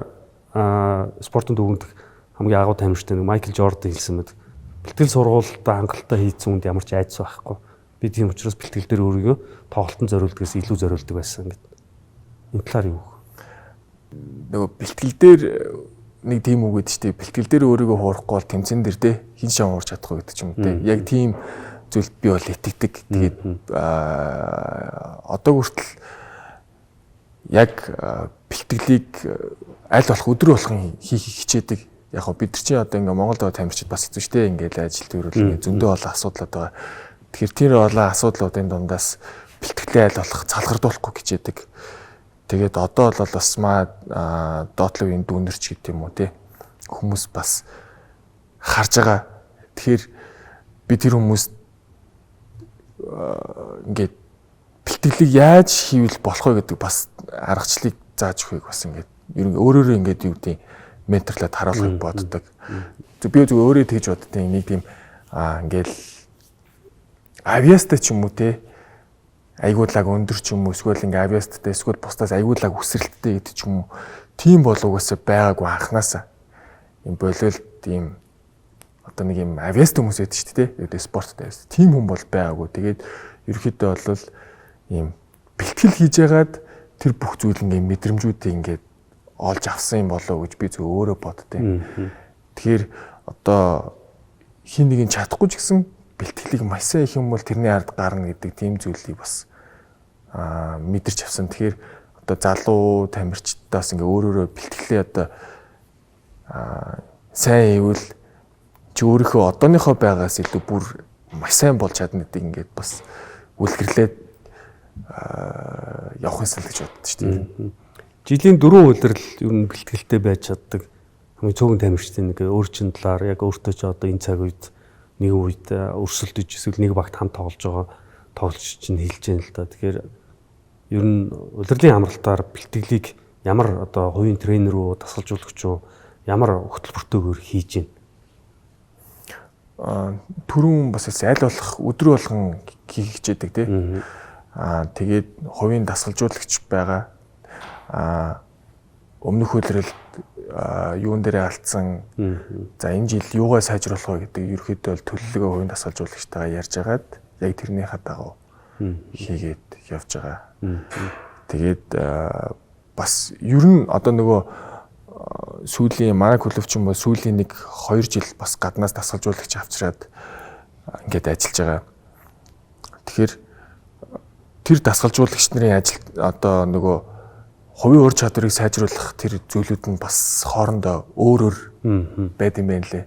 спортын дүгнэлт хамгийн агуу тамирчтай нэг Майкл Жордан хэлсэн мэт. Бэлтгэл сургуультай хангалттай хийцэн хүнд ямар ч айдас байхгүй. Би тийм учраас бэлтгэл дээр өөрийгөө тоглолтод зориулдгаас илүү зориулдаг байсан гэдэг. Энэ талаар юу вэ?
Нөгөө бэлтгэл дээр нэг тийм үг гэдэг чинь бэлтгэл дээр өөрийгөө хуурахгүй бол тэмцээн дээр те хин шан хуурч чадахгүй гэдэг ч юм уу те. Яг тийм зүйлд би бол итгэдэг. Тэгээд одоо хүртэл яг бэлтгэлийг аль болох өдөр болгон хийхийг хичээдэг. Яг хөө бид нар чинь одоо ингээ Монголд байгаа тамирчид бас хэцүү шттэ ингээл ажил төрөл ингээ зөндөө олон асуудлууд байгаа. Тэгэхээр тэр олон асуудлуудын дундаас бэлтгэлээ аль болох залгардуулахгүй хичээдэг. Тэгээд одоо бол бас маа доотлогийн дүүнерч гэдэг юм уу те хүмүүс бас харж байгаа. Тэгэхээр би тэр хүмүүс ингээд бэлтгэлийг яаж хийвэл болох вэ гэдэг бас аргачлалыг зааж өгөхийг бас ингээд ер нь өөрөөрөө ингээд юу гэдэг менторлоод харуулахыг боддог. Би зөв өөрөө тэгж боддیں۔ Нэг тийм ингээл авиастай ч юм уу те айгуулаг өндөр ч юм уу эсвэл ингээ авиасттай эсвэл бусдаас айгуулаг өсрэлттэй гэдэг ч юм уу тийм бол угаасаа байгаагүй анханасаа юм болиол тийм одоо нэг юм авиаст хүмүүс байдаг шүү дээ те спорттой байсан. Тийм хүн бол байгаагүй. Тэгээд ерөөхдөө бол ийм бэлтгэл хийж ягаад тэр бүх зүйл ингээ мэдрэмжүүдийг ингээд олж авсан юм болоо гэж би зөв өөрөө боддیں۔ Тэгэхээр одоо хин нэг нь чадахгүй ч гэсэн бэлтгэлийг маш сайн их юм бол тэрний ард гарна гэдэг тийм зүйлийг бас мэдэрч авсан. Тэгэхээр одоо залуу тамирчдаас ингээ өөрөөрөө бэлтгэлээ одоо сайн ивэл чи өөрийнхөө одооныхоо байгаас илүү бүр маш сайн болж чадна гэдэг ингээд бас үлгэрлээд явах юмсан л гэж боддоо шүү дээ.
Жилийн 4 улирал ер нь бэлтгэлтэй байж чаддаг хамгийн цөөхөн тамирчдын нэг өөр чин талаар яг өөртөө ч одоо энэ цаг үед Нэг үед өрсөлдөж эсвэл нэг багт хамт тоглож байгаа тоглогч чинь хэлж яана л да. Тэгэхээр ер нь улирлын амралтаар бэлтгэлийг ямар одоо хувийн тренер үү, дасгалжуулагч уу ямар хөтөлбөртөөр хийж
байна? Түрүүн бас аль болох өдрө болгон хийх хичээдэг тий. Тэгээд хувийн дасгалжуулагч байгаа. Өмнөх улиралд юун дээрээ алдсан. За энэ жил юугаа сайжруулах вэ гэдэг ерөөхдөө бол төлөвлөгөө хувийн дасгалжуулагчтайгаа ярьж агаад яг тэрнийхээ дагуу хийгээд явж байгаа. Тэгээд бас ер нь одоо нөгөө сүүлийн манай клуб ч юм уу сүүлийн 1-2 жил бас гаднаас дасгалжуулагч авчираад ингээд ажиллаж байгаа. Тэгэхээр тэр дасгалжуулагч нарын ажил одоо нөгөө хувийн ур чадварыг сайжруулах тэр зүйлүүд нь бас хоорондоо өөр өөр байд юм байна лээ.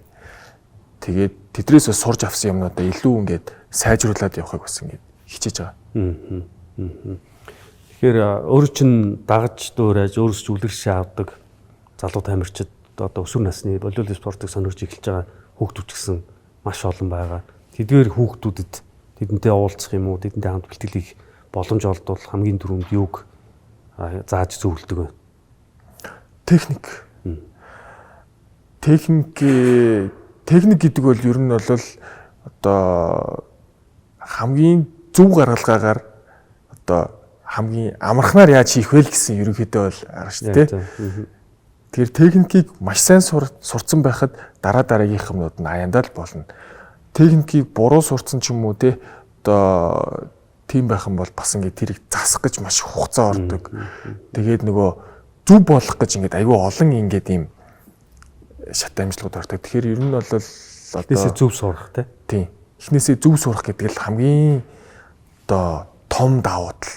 Тэгээд тэдрээс бас сурж авсан юмнуудаа илүү ингээд сайжруулад явахыг бас ингээд хичээж байгаа.
Тэгэхээр өөр чинь дагаж дуурайж өөрөөс ч үлгэршээ авдаг залуу тамирчид одоо өсвөр насны волейбол спортыг сонирхож эхэлж байгаа хүүхдүүд ч гэсэн маш олон байгаа. Тэдгээр хүүхдүүдэд тэдэнтэй уулзах юм уу, тэдэнтэй хамт бэлтгэл хийх боломж олдвол хамгийн түрүүнд юуг зааж зөвлөдөг вэ?
Техник. Техник гэдэг бол ер нь бол одоо хамгийн зөв гаргалгаагаар одоо хамгийн амархнаар яаж хийх вэ гэсэн ерөнхийдөө бол арга шүү дээ. Тэгэхээр техникийг маш сайн сурцсан байхад дараа дараагийнх юмнууд нь аяндаа л болно. Техникийг буруу сурцсан ч юм уу те одоо тийм байх юм бол бас ингээд тэрийг засах гэж маш их хугацаа ордог. Тэгээд нөгөө зөв болох гэж ингээд айгүй олон ингээд ийм шат амжилтгууд ордог. Тэгэхээр ер нь бол одоо
эхнээсээ зөв сурах те.
Тийм. Эхнээсээ зөв сурах гэдэг л хамгийн одоо том давуу тал.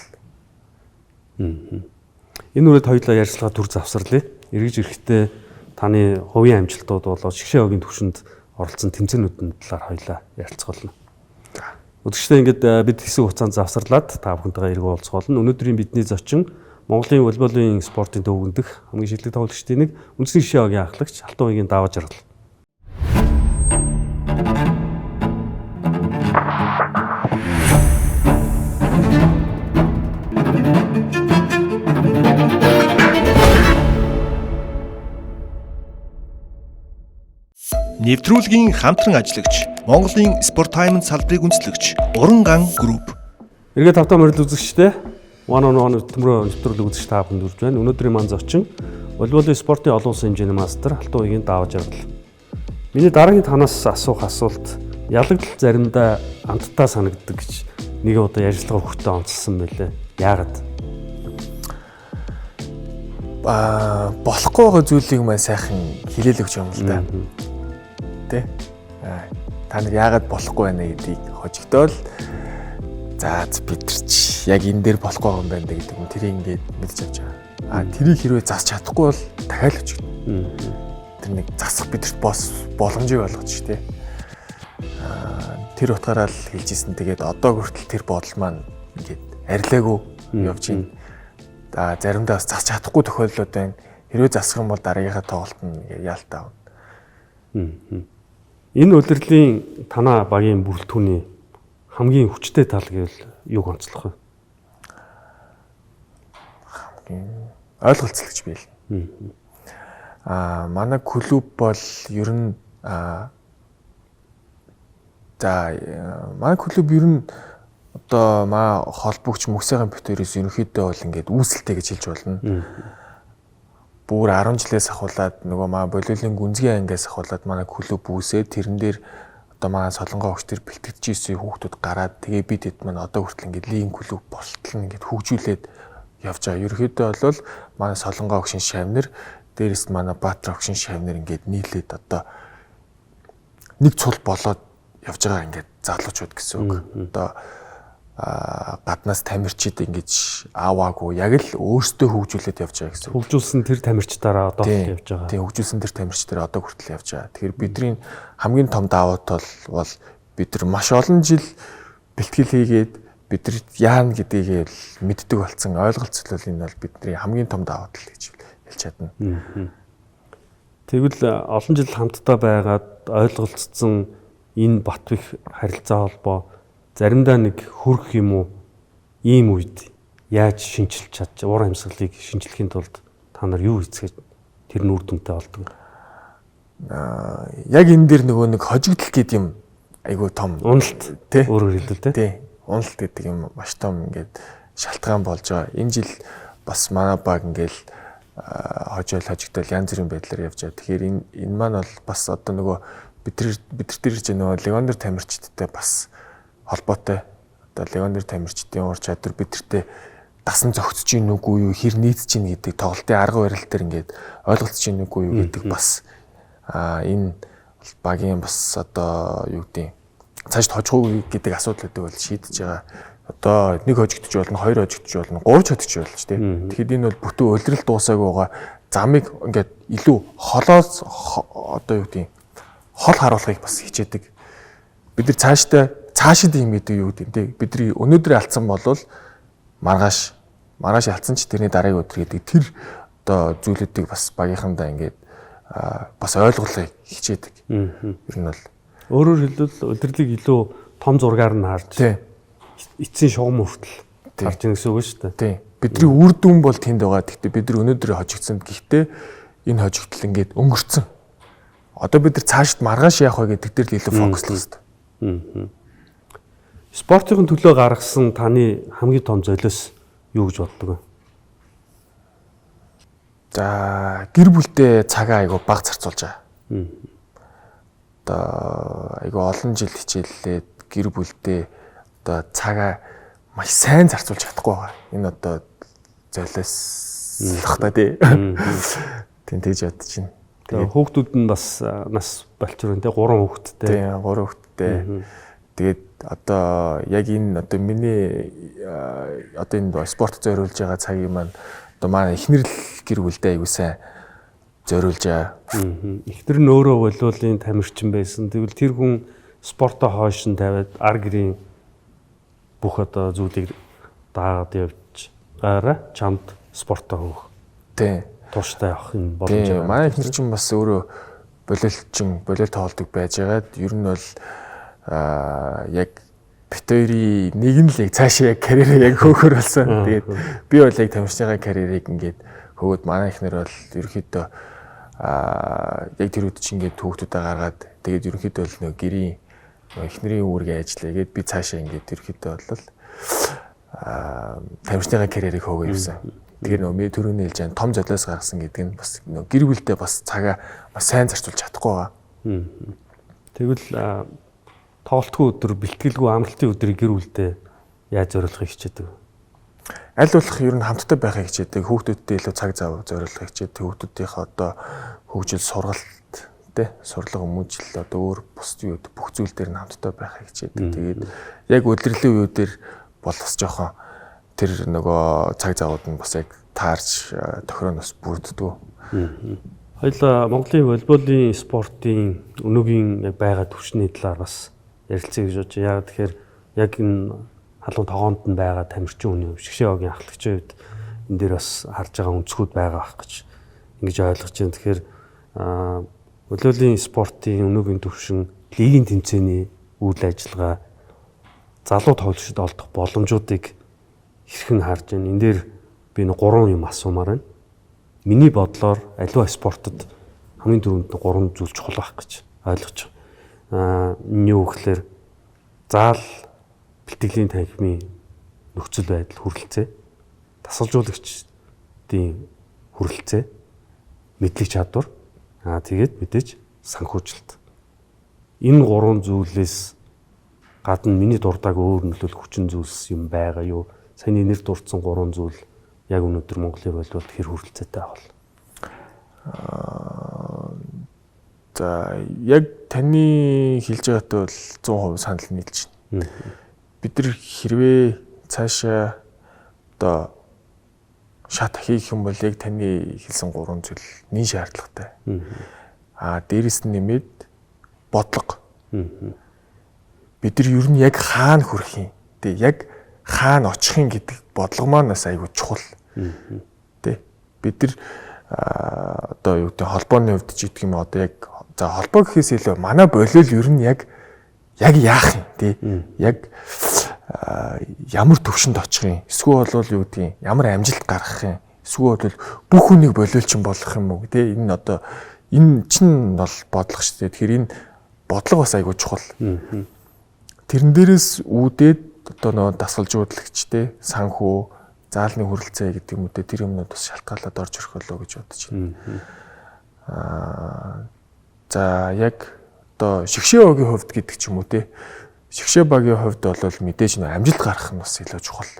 Энэ үрээд хоёулаа ярилцлага төр завсарлаа. Эргэж ирэхдээ таны хувийн амжилтууд болоод шигшээ огийн түвшинд оролцсон тэмцээнүүдийн талаар хоёулаа ярилцах болно. Үзэгчдээ ингээд бид хэсэг хугацаанд завсарлаад та бүхэнтэйгээ эргэн уулзах болно. Өнөөдрийн бидний зочин Монголын волейболын спортын төвөг дэх хамгийн шилдэг тоглогчдын нэг үндэсний шигшээ огийн ахлагч Алтан уягийн Даваа Жаргал.
Нэвтрүүлгийн хамтран ажиллагч Монголын Спортаймент салбарыг үндэслэгч Уран ган групп.
Эргээд тавтаа морил үзэгчдээ One on One хөтөлмөрөө нэвтрүүлэг үзэгч та бүхэнд хүрж байна. Өнөөдрийн маань зочин волейболын спортын олон улсын хэмжээний мастер Алтан уягийн Даваа Жаргал. Миний дараагийн танаас асуух асуулт ялагдал заримдаа амттай санагддаг гэж нэг удаа ярилцлага өгөхдөө онцлсон байлээ. Яагаад?
Болохгүй байгаа зүйлийг маань сайхан хэлээл өгч юм л да. Тэ? Та нар яагаад болохгүй байна гэдгийг хожигдоол за бид нар ч яг энэ дээр болохгүй байгаа юм байна гэдэг юм тэрийг ингээд мэдж авч байгаа. Тэрийг хэрвээ засч чадахгүй бол дахиад өчигдөн. Тэр нэг засах бидэрт бос боломжийг олгож ш тэ. Тэр утгаараа л хэлжсэн. Тэгээд одоо хүртэл тэр бодол маань ингээд арилаагүй явж байна. За заримдаа бас засч чадахгүй тохиолдлууд байна. Хэрвээ засах юм бол дараагийнхаа тоглолт нь ингээд яалтаа авна.
Энэ улирлын танаа багийн бүрэлдэхүүний хамгийн хүчтэй тал гэвэл юуг онцлох вэ?
Хамгийн ойлголцол гэж би хэлнэ. Манай клуб бол ер нь манай клуб ер нь одоо холбогч мөксөгийн битэрээс ерөнхийдөө бол ингээд үүсэлтэй гэж хэлж болно. Бүр 10 жилээс ахуулаад нөгөө волейболын гүнзгий ангиас ахуулаад манай клуб үүсээд тэрэн дээр одоо манай солонгоо огч төр бэлтгэж ирсэн хүүхдүүд гараад тэгээ бид хэд маань одоо хүртэл ингээд лигийн клуб болтол нь ингээд хөгжүүлээд явж байгаа. Ерөнхийдөө бол манай солонгоо огшин шавнар дээрэс нь манай Баатар огшин шавнар ингээд нийлээд одоо нэг цул болоод явж байгаа ингээд залуучууд гэсэн үг. Одоо гаднаас тамирчид ингэж аваагүй яг л өөрсдөө хөгжүүлээд явж байгаа гэсэн.
Хөгжүүлсэн тэр тамирчдаараа одоо хүртэл явж байгаа.
Тийм, хөгжүүлсэн тэр тамирчдаараа одоо хүртэл явж байгаа. Тэгэхээр бидний хамгийн том давуу тал бол бид нар маш олон жил бэлтгэл хийгээд бид нар яана гэдгийг л мэддэг болсон. Ойлголцол бол энэ бол бидний хамгийн том давуу тал гэж хэлж чадна.
Тэгвэл олон жил хамтдаа байгаад ойлголцсон Энэ Батбих харилцаа холбоо заримдаа нэг хөрөх юм уу, ийм үед яаж шинчилж чадж, уур амьсгалыг шинчлэхийн тулд та нар юу хийцгээж тэр нь үр дүнтэй болдог?
Яг энэ дээр нөгөө нэг хожигдол гэдэг юм айгүй том
уналт
тий.
Өөрөөр хэлбэл тий.
Тий. Уналт гэдэг юм маш том ингээд шалтгаан болж байгаа. Энэ жил бас манай баг ингээл хожоол хожигдол янз бүрийн байдлаар явж байгаа. Тэгэхээр энэ маань бол бас одоо нөгөө бид нар дээр ч нөгөө легионер тамирчидтай бас холбоотой. Одоо легионер тамирчдын ур чадвар бидэртээ дасан зөгцөж гин үгүй юу, хэр нийцэж гин гэдэг тоглолтын арга барил дээр ингээд ойлголцож гин үгүй юу гэдэг бас энэ багийн бас одоо юу гэдэг цаашд хожих гэдэг асуудлуудыг бол шийдэж байгаа. Одоо нэг хожигдож болно, хоёр хожигдож болно, гурав хожигдож болно ч тийм. Тэгэхээр энэ бол бүтэн улирал дуусаагүй байгаа замыг ингээд илүү холоос одоо юу гэдэг хол харуулахыг бас хичээдэг. Бид нар цаашдаа цаашид юм гэдэг юу гэдэг юм те. Бидний өнөөдөр алдсан болвол маргааш алдсан ч тэрний дараагийн өдөр гэдэг тэр одоо зүйлүүдийг бас багийнхандаа ингээд бас ойлгуулахыг хичээдэг. Ер нь бол
өөрөөр хэлбэл улирлыг илүү том зургаар нь харж эцсийн шугам хүртэл харж ийн гэсэн үг шүү дээ.
Тийм. Бидний үр дүн бол тэнд байгаа. Гэхдээ бид нар өнөөдөр хожигдсан. Гэхдээ энэ хожигдол ингээд өнгөрцөн. Одоо бид нар цаашд маргааш яах вэ гэдэг дээр л илүү фокуслах хэрэгтэй.
Спортын төлөө гаргасан таны хамгийн том золиос юу гэж боддог вэ?
За, гэр бүлтэй цагаа айгу бага зарцуулж байгаа. Одоо айгу олон жил хичээллээд гэр бүлтэй одоо цагаа маш сайн зарцуулж чадахгүй байгаа. Энэ одоо золиослох та тий. Тийм тэгж бодож байна.
Тэгээд хүүхдүүд нь бас нас болчрон тий, 3 хүүхэдтэй.
Тийм, 3 хүүхэдтэй. Тэгээд одоо яг энэ одоо миний одоо энэ спорт зориулж байгаа цагийн маань одоо манай эхнэр л гэр бүлдээ аягүй сайн зориулж байгаа.
Эхнэр нь өөрөө волейболын тамирчин байсан. Тэгвэл тэр хүн спортоо хойш нь тавиад ар гэрийн бүх одоо зүйлийг даагаад явж гаараа чамд спортоо хөөх.
Тийм.
Тууштай явах энэ боломж
байгаа. Манай эхнэр чинь бас өөрөө болиолчин, болиол тоглодог байжгаад ер нь бол яг бит хоёрын нэг нь л яг цаашаа яг карьерээ яг хөөхөр болсон. Тэгээд би бол яг тамирчныхаа карьерийг ингээд хөөгд манай эхнэр бол ерөнхийдөө яг тэр үед чинь ингээд хүүхдүүдээ гаргаад тэгээд ерөнхийдөө бол нөө гэрийн эхнэрийн үүргээ ажиллаа. Тэгээд би цаашаа ингээд ерөнхийдөө бол тамирчныхаа карьерийг хөөгөө явсан. Тэгэхээр нөө ми түрүүний хэлж байгаа том золиос гаргасан гэдэг нь бас нөө гэр бүлдээ бас цагаа бас сайн зарцуулж чадахгүй байгаа.
Тэгвэл тоглолтгүй өдөр, бэлтгэлгүй амралтын өдрийг гэр бүлдээ яаж зориулахыг хичээдэг?
Аль болох ер нь хамттай байхыг хичээдэг. Хүүхдүүдтэй илүү цаг зав зориулахыг хичээдэг. Хүүхдүүдийнхээ одоо хөгжил, сургалт, тэ сурлага, хүмүүжил одоо өөр бус юу бүх зүйл дээр нь хамттай байхыг хичээдэг. Тэгээд яг удирдлын үеүүдээр бол бас жоохон тэр нөгөө цаг завууд нь бас яг таарч тохироо нь бас бүрддэг.
Хоёлаа Монголын волейболын спортын өнөөгийн байгаа түвшний талаар бас ярилцъя гэж бодож. Яг тэгэхээр яг энэ халуун тогоонд нь байгаа тамирчин хүний шгшээ огийн ахлагчийн хувьд энэ дээр бас харж байгаа өнцгүүд байгаа байх гэж ингэж ойлгож байна. Тэгэхээр волейболын спортын өнөөгийн түвшин, лигийн тэмцээний үйл ажиллагаа, залуу тоглогчид олдох боломжуудыг хэрхэн харж байна? Энэ дээр би нэг 3 юм асуумаар байна. Миний бодлоор аливаа спортод хамгийн түрүүнд 3 зүйл чухал байх гэж ойлгож байгаа. Энэ юу гэхээр заал, бэлтгэлийн танхимын нөхцөл байдал, хүрэлцээ, дасгалжуулагчдын хүрэлцээ, мэдлэг чадвар, тэгээд мэдээж санхүүжилт. Энэ 3 зүйлээс гадна миний дурдааг өөр нөлөөлөх хүчин зүйлс юм байгаа юу? Саяны нэр дурдсан 3 зүйл яг өнөөдөр Монголын волейболд хэр хүрэлцээтэй бол?
За, яг таны хэлж байгаатай бол 100% санал нийлж байна. Бид нар хэрвээ цаашаа одоо шат хийх юм бол яг таны хэлсэн 3 зүйл нэн шаардлагатай. Дээрэс нь нэмээд бодлого. Бид нар ер нь яг хаана хүрэх юм? Тэ яг хаана очих юм гэдэг бодлого маань бас айгүй чухал. Тэ бид нар одоо юу гэдэг холбооны хувьд ч гэдэг юм одоо яг за холбоо гэхээс илүү манай болиол ер нь яг Яг яах юм те? Яг ямар төвшөнд очих юм? Эсвэл бол юу гэдгийг ямар амжилт гаргах юм? Эсвэл бол бүх хүнийг болиулчин болгох юм уу те? Энэ одоо энэ чинь бол бодлого шүү дээ. Тэгэхээр энэ бодлого бас айгүй чухал. Тэрэн дээрээс үүдээд одоо нөгөө дасгалжуулагч те, санхүү, заалны хүрэлцээ гэдэг юм үү те, тэр юмнууд бас шалтгаалаад орж ирэх болоо гэж бодож байна. За яг одоо шигшээ багийн хувьд гэдэг ч юм уу те. Шигшээ багийн хувьд бол мэдээж нөө амжилт гаргах нь бас илүү чухал.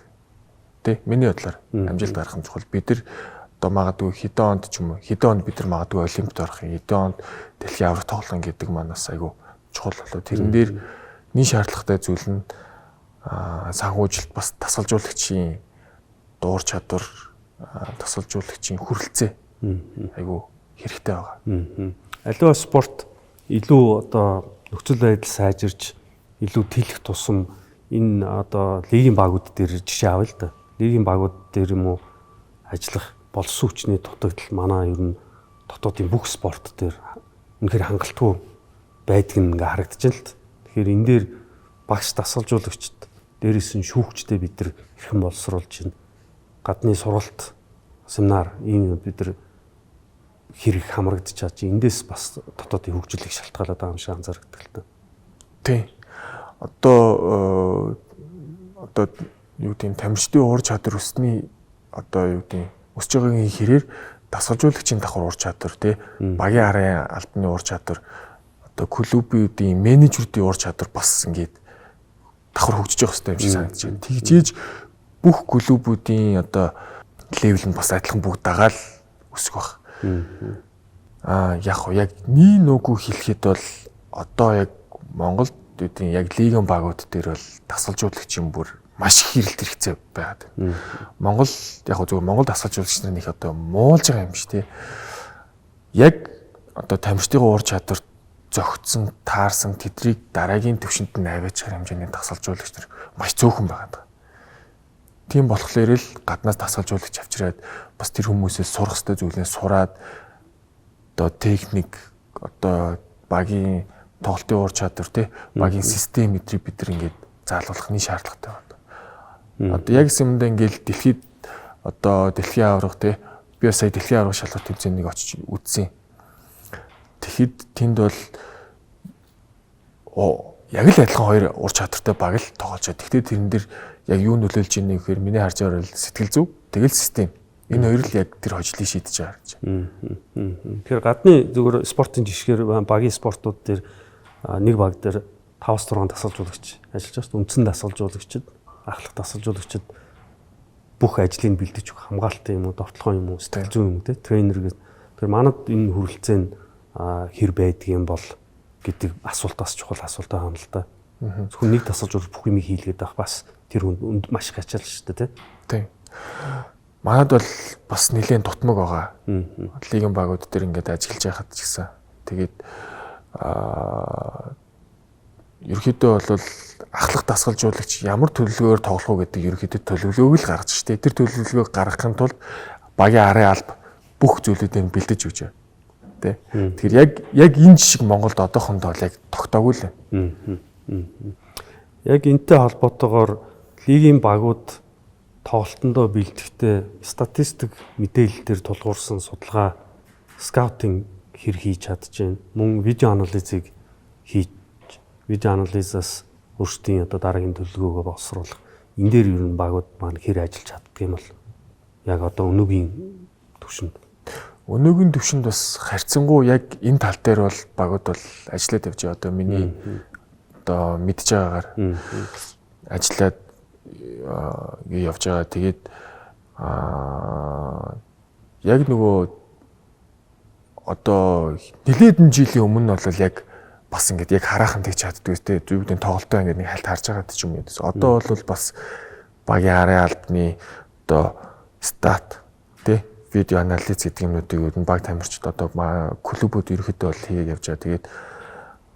Тэ миний бодлоор амжилт гаргах нь чухал. Бид нар одоо магадгүй хэдэн онд ч юм уу хэдэн онд бид нар магадгүй олимпиад орох юм, хэдэн онд дэлхийн аварга тоглоом гэдэг маань бас айгүй чухал болоо. Тэрэн дээр нэг шаардлагатай зүйл нь санхүүжилт, бас дасгалжуулагчийн дуур чадвар, дасгалжуулагчийн хүрэлцээ айгүй хэрэгтэй байгаа.
Аливаа спорт илүү одоо нөхцөл байдал сайжирч илүү тэлэх тусам энэ одоо лигийн багууд дээр жишээ авъя л да. Лигийн багууд дээр юм уу ажиллах боловсон хүчний дутагдал манай ер нь дотоодын бүх спорт дээр үнэхээр хангалтгүй байдаг нь ингээ харагдаж байна л да. Тэгэхээр энэ дээр багш дасгалжуулагчид, дээрээс нь шүүгчтэй бид нар хэрхэн боловсруулж байна. Гадны сургалт, семинар ийм бид нар хэрэг хамрагдчихад чи эндээс бас дотоодын хөгжлийг шалтгаалаад байгаа юм шиг анзаардаг л та.
Тийм. Одоо одоо юу гэдэг нь тамирчдын уур чадвар өсний одоо юу гэдэг өсөж байгаагийн хэрээр дасгалжуулагчийн давхар уур чадвар тий, багийн арын албаны уур чадвар, одоо клубүүдийн менежерүүдийн уур чадвар бас ингээд давхар хөгжиж явах хэрэгтэй юм шиг санагдаж байна. Тэгжээж бүх клубүүдийн одоо level нь бас адилхан бүгд дагаал өсөх байх. Яг яг нэг нүгүү хэлэхэд бол одоо яг Монголд үдийн яг лигийн багууд дээр бол дасгалжуулагчийн бүр маш их хэрэлт хэрэгцээ байгаад байна. Монгол яг зөвхөн Монгол дасгалжуулагч нар нэг одоо муулж байгаа юм биш тий. Яг одоо тамирчдын уур чадвар зөгцсөн, таарсан тэдрийг дараагийн төвшөнд нь аваачих хэмжээний дасгалжуулагч нар маш цөөхөн байгаа даа. Тийм болохоор л гаднаас дасгалжуулагч авчираад бас тэр хүмүүсээс сурах ёстой зүйлээ сураад одоо техник, одоо багийн тоглолтын уур чадвар тий, багийн систем эдрийг бид нар ингээд заалгуулах нь шаардлагатай байна. Одоо яг юмдаа ингээд дэлхийд одоо дэлхийн аварга тий, би сая дэлхийн аварга шалгалт тэмцээнийг нэг очиж үзсэн. Тэгэхэд тэнд бол яг л адилхан хоёр ур чадвартай баг л тоглож байгаа. Гэхдээ тэрэн дээр яг юу нөлөөлж ийнэ гэхээр миний харж байгаагаар бол сэтгэл зүй, тэгэл систем. Энэ хоёр л яг тэр хожлыг шийдэж байгаа гэж.
Тэгэхээр гадны зүгээр спортын жишгээр багийн спортууд дээр нэг баг дээр 5-6 дасгалжуулагч ажиллаж байгаа шүү дээ. Үндсэн дасгалжуулагчид, ахлах дасгалжуулагчид бүх ажлыг бэлдэж өгөх хамгаалалтын юм уу, довтлогын юм уу, сэтгэл зүйн юм уу те, тренер гэх. Тэгэхээр манад энэ хүрэлцээ нь хэр байдаг юм бол гэдэг асуулт бас чухал асуулт байгаа юм л да. Зөвхөн нэг дасгалжуулагч бүх юмыг хийлгээд байх бас тэр хүнд маш их ачаал шүү дээ те.
Тийм. Манад бол бас нэлээд дутмаг байгаа. Лигийн багууд дээр ингээд ажиллаж байхад ч гэсэн. Тэгээд ерөнхийдөө бол ахлах дасгалжуулагч ямар төлөвлөгөөр тоглох уу гэдэг ерөнхийдөө төлөвлөгөөг л гаргаж штэ. Тэр төлөвлөгөөг гаргахын тулд багийн арын алба бүх зүйлүүдийг бэлдэж өгч байгаа. Тэ. Тэгэхээр яг энэ жишг Монголд одоохондоо л яг тогтоогүй л байна.
Яг энэтэй холбоотойгоор лигийн багууд тоглолтондоо бэлтгэхдээ статистик мэдээлэл дээр тулгуурсан судалгаа, скаутинг хэр хийж чадж байна. Мөн видео анализыг хийж, видео анализаас өөрсдийн одоо дараагийн төлөвлөгөөгөө боловсруулах. Энэ дээр ер нь багууд маань хэр ажиллаж чаддаг юм бол яг одоо өнөөгийн түвшинд.
Өнөөгийн түвшинд бас харьцангуй яг энэ тал дээр бол багууд бол ажиллаад явж байгаа. Одоо миний одоо мэдж байгаагаар ажиллаад явж байгаа. Тэгээд яг нөгөө одоо нэлээдэн жилийн өмнө бол яг бас ингээд яг хараахан тэгж чаддгүй те. Зүгдэн тоглолтоо ингээд нэг хальт харж байгаа ч юм уу. Одоо бол бас багийн арын албаны одоо стат те, видео анализ гэдэг юмнуудыг ер нь баг тамирчид одоо клубүүд ерөөхдөө бол хийгээд явж байгаа. Тэгээд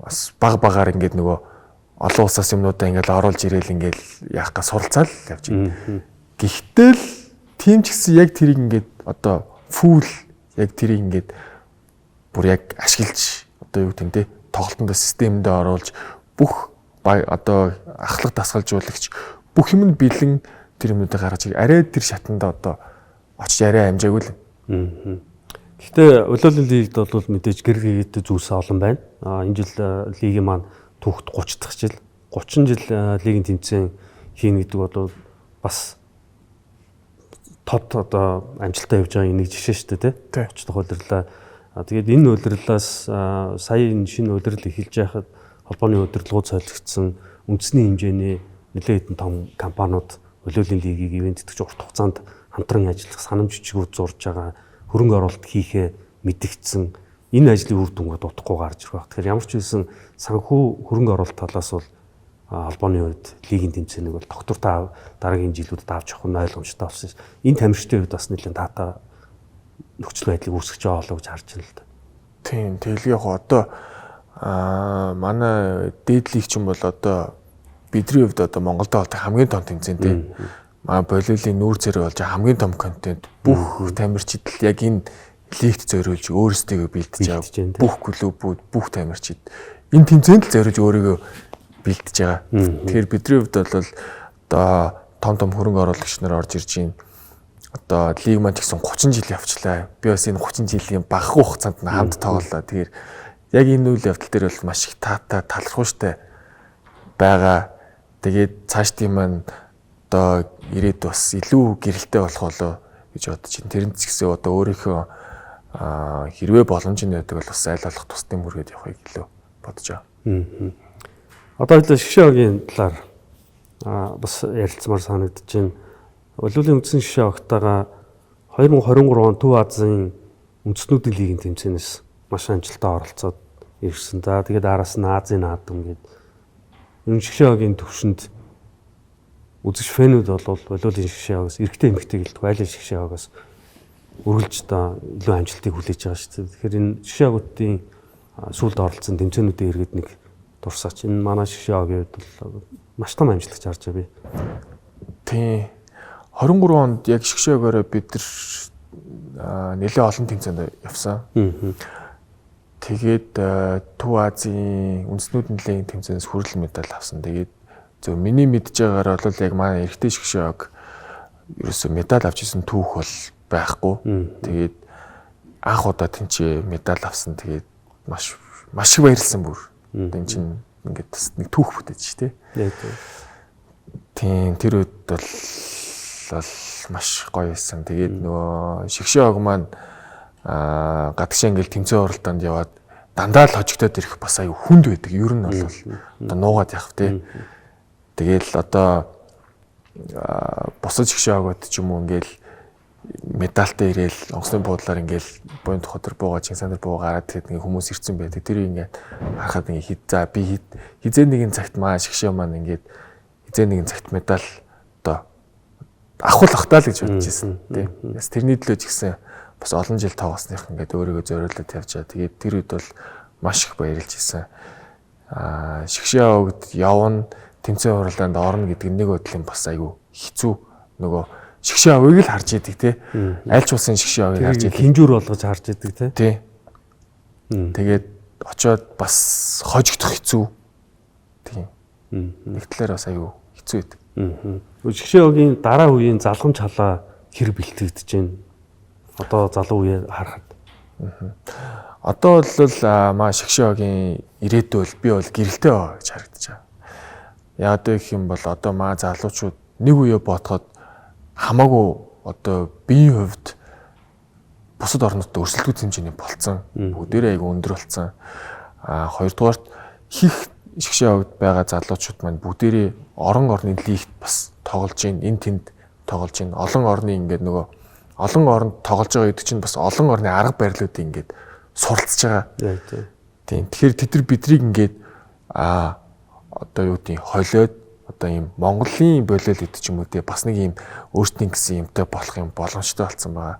бас баг багаар ингээд нөгөө олон улсаас юмнуудаа ингээд оруулж ирээл ингээд яах га суралцаал явж байна. Гэхдээ л тийм ч гэсэн яг тэрийг ингээд одоо фул яг тэрийг ингээд бүр яг ашиглаж одоо юу гэдэг нь те, тоглолтонд системдээ оруулж бүх Одоо ахлах дасгалжуулагч бүх юм нь бэлэн тэр юмнуудыг гаргаж арай тэр шатанда одоо очиж арай амжаагүй л.
Гэхдээ волейболын лигт бол мэдээж гэрэл хийгээд зүйлс олон байна. Энэ жил лигийн маань түүхт 30 дахь жил, 30 жил лигийн тэмцээн хийнэ гэдэг бол бас тод одоо амжилттай явж байгаа нэг жишээ шүү дээ, тий. 30 дахь улирлаа. Тэгээд энэ улирлаас сая энэ шинэ улирал эхэлж байхад холбооны удирдлагууд солигдсон, үндэсний хэмжээний нэлээд хэдэн том компаниуд волейболын лигийг ивээн тэтгэж урт хугацаанд хамтран ажиллах санамж бичгүүд зурж байгаа, хөрөнгө оруулалт хийхээ мэдгдсэн. Энэ ажлын үр дүнгээд удахгүй гарч ирэх байх. Тэгэхээр ямар ч байсан санхүү хөрөнгө оруулалт талаас бол холбооны хувьд лигийн тэмцээнийг бол тогтвортой дараагийн жилүүдэд авч явах нь ойлгомжтой болсон. Энэ тамирчдын хувьд бас нэлээд таатай нөхцөл байдлыг үүсгэж байгаа болоо гэж харж байна л да.
Тийм, тэгэл яг одоо манай дээд лиг ч юм бол одоо бидний хувьд одоо Монголд болдог хамгийн том тэмцээн тийм. Манай волейболын нүүр цэрэг болж хамгийн том контент бүх тамирчид л яг энэ лигт зориулж өөрсдийгөө бэлдэж байгаа. Бүх клубүүд, бүх тамирчид энэ тэмцээнд л зориулж өөрийгөө бэлдэж байгаа. Тэгэхээр бидний хувьд бол одоо том том хөрөнгө оруулагч нар орж ирж байна. Одоо лиг маань ч гэсэн 30 жил явчлаа. Би бас энэ 30 жилийн багахан хугацаанд нь хамт тоглолоо. Тэгэхээр яг энэ үйл явдал дээр бол маш их таатай, талархууштай байгаа. Тэгээд цаашдын маань одоо ирээд бас илүү гэрэлтэй болох болоо гэж бодож байна. Тэрэн ч гэсэн одоо өөрийнхөө хэрвээ боломж нь байдаг бол бас аль болох тусдын мөргөд явахыг илүү бодож байгаа.
Одоо хэлээ шгшээ өгийн талаар бас ярилцмаар санагдаж байна. Волейболын үндсэн шгшээ огтойгоо 2023 он Төв Азийн үндэстнүүдийн лигийн тэмцээнээс маш амжилттай оролцоод ирсэн. За тэгээд араас нь Азийн наадам гээд энэ шгшээ өгийн төвшөнд үзэгч фэнүүд бол волейболын шгшээ огоос эрэгтэй эмэгтэй гэлтгүй аль шгшээ огоос үргэлж одоо илүү амжилтыг хүлээж байгаа шүү дээ. Тэгэхээр энэ шгшээ огуудын сүүлд оролцсон тэмцээнүүдийн иргэд нэг дурсаач. Энэ манай шгшээ огийн хувьд бол маш том амжилт харж байгаа би.
Тийм. 23 онд яг шгшээ огоороо бид нар нэлээд олон тэмцээнд явсан. Тэгээд Төв Азийн үндэстнүүдийн лигийн тэмцээнээс хүрэл медаль авсан. Тэгээд зөв миний мэдж байгаагаар бол яг манай эрэгтэй шгшээ ог ерөөсөө медаль авч ирсэн түүх бол байхгүй. Тэгээд анх удаа тэнцээ медаль авсан. Тэгээд маш маш их баярлсан бүр. Одоо эн чинь ингээд бас нэг түүх бүтээж шүү дээ. Тийм, тэр үед бол маш гоё байсан. Тэгээд нөгөө шгшээ ог маань гадагшаа ингээл тэмцээн уралдаанд яваад дандаа л хожигдоод ирэх бас аюу хүнд байдаг. Ер нь бол одоо нуугаад явах тий. Тэгээл одоо бусад шгшээ огоод ч юм уу ингээл медальтай ирээл онгоцны буудлаар ингээл буян тухай төр буугаа Чингисхан дээр буугаа гараад тэгэхэд ингээ хүмүүс ирсэн байдаг. Тэр ингээд харахад ингээ хид за би хизээ нэгэн цагт маа шгшээ маань ингээд хизээ нэгэн цагт медаль одоо авах л ах таа л гэж бодож ирсэн тий. Бас тэрний төлөө ч гэсэн бас олон жил тоглосных ингээд өөрийгөө зориулаад явж байгаа. Тэгээд тэр үед бол маш их баярлж ирсэн. Шгшээ огд явна, тэмцээн уралдаанд орно гэдэг нэг бодлын бас айгүй хэцүү. Нөгөө шгшээ овыг л харж идэг тий. Аль ч улсын шгшээ овыг харж идэг.
Хинжүүр болгож харж идэг тий.
Тий. Тэгээд очиод бас хожигдох хэцүү. Тийм. Нэг талаар бас айгүй хэцүү байдаг.
Шгшээ огийн дараа үеийн залгамж халаа хэр бэлтгэгдэж байна? Одоо залуу үеэ харахад.
Одоо бол маа шгшээ огийн ирээдүй бол би бол гэрэлтэй байгаа гэж харагдаж байгаа. Яг гэх юм бол одоо маа залуучууд нэг үе бодоход хамаагүй одоо биеийн хувьд бусад орнуудад өрсөлдөх хэмжээний болцсон. Бүгдээрээ айгүй өндөр болцсон. Хоёрдугаарт хийх шгшээ огд байгаа залуучууд маань бүгдээрээ орон орны лигт бас тоглож гин, эн тэнд тоглож гин. Олон орны ингээд нөгөө олон оронд тоглож байгаа гэдэг чинь бас олон орны арга барилуудыг ингээд суралцж байгаа. Тийм. Тэгэхээр тэд нар бидрийг ингээд одоо юу гэдэг холиод одоо ийм Монголын болиол гэдэг ч юм уу те бас нэг ийм өөртний гэсэн юмтай болох юм боломжтой болсон байгаа.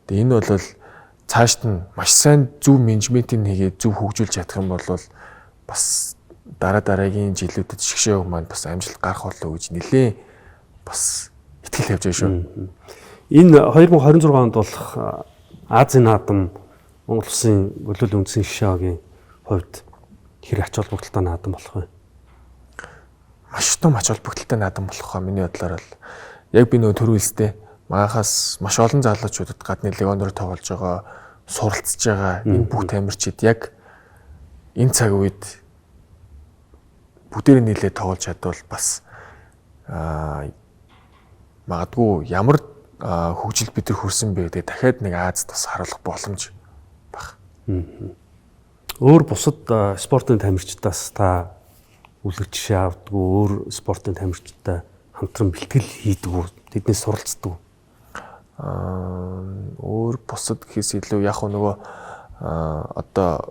Тэгээ энэ бол цаашд нь маш сайн зөв менежментийг хийгээд зөв хөгжүүлж чадах юм бол бас дараа дараагийн жилүүдэд шгшээ маань бас амжилт гарах болов гэж нэлээ бас итгэл тавьж байгаа шүү.
Энэ 2026 онд болох Азийн наадам Монгол улсын волейболын үндсэн шгшээ огийн хувьд хэр ач холбогдолтой наадам болох вэ?
Маш том ач холбогдолтой наадам болох хаа миний бодлоор бол яг би нөгөө түрүү хэлстэй манайхаас маш олон залуучуудад гадны легионоор тоглож байгаа, суралцж байгаа энэ бүх тамирчид яг энэ цаг үед бүгдээрээ нийлээ тоглож чадвал бас магадгүй ямар хөгжил бид нар хүрсэн бэ гэдэг дахиад нэг Азад бас харуулах боломж баг.
Өөр бусад спортын тамирчдаас та үлгэр жишээ авдаггүй, өөр спортын тамирчдтай хамтран бэлтгэл хийдэг үү? Тэднээс суралцдаг уу?
Өөр бусад гэхээс илүү яг нөгөө одоо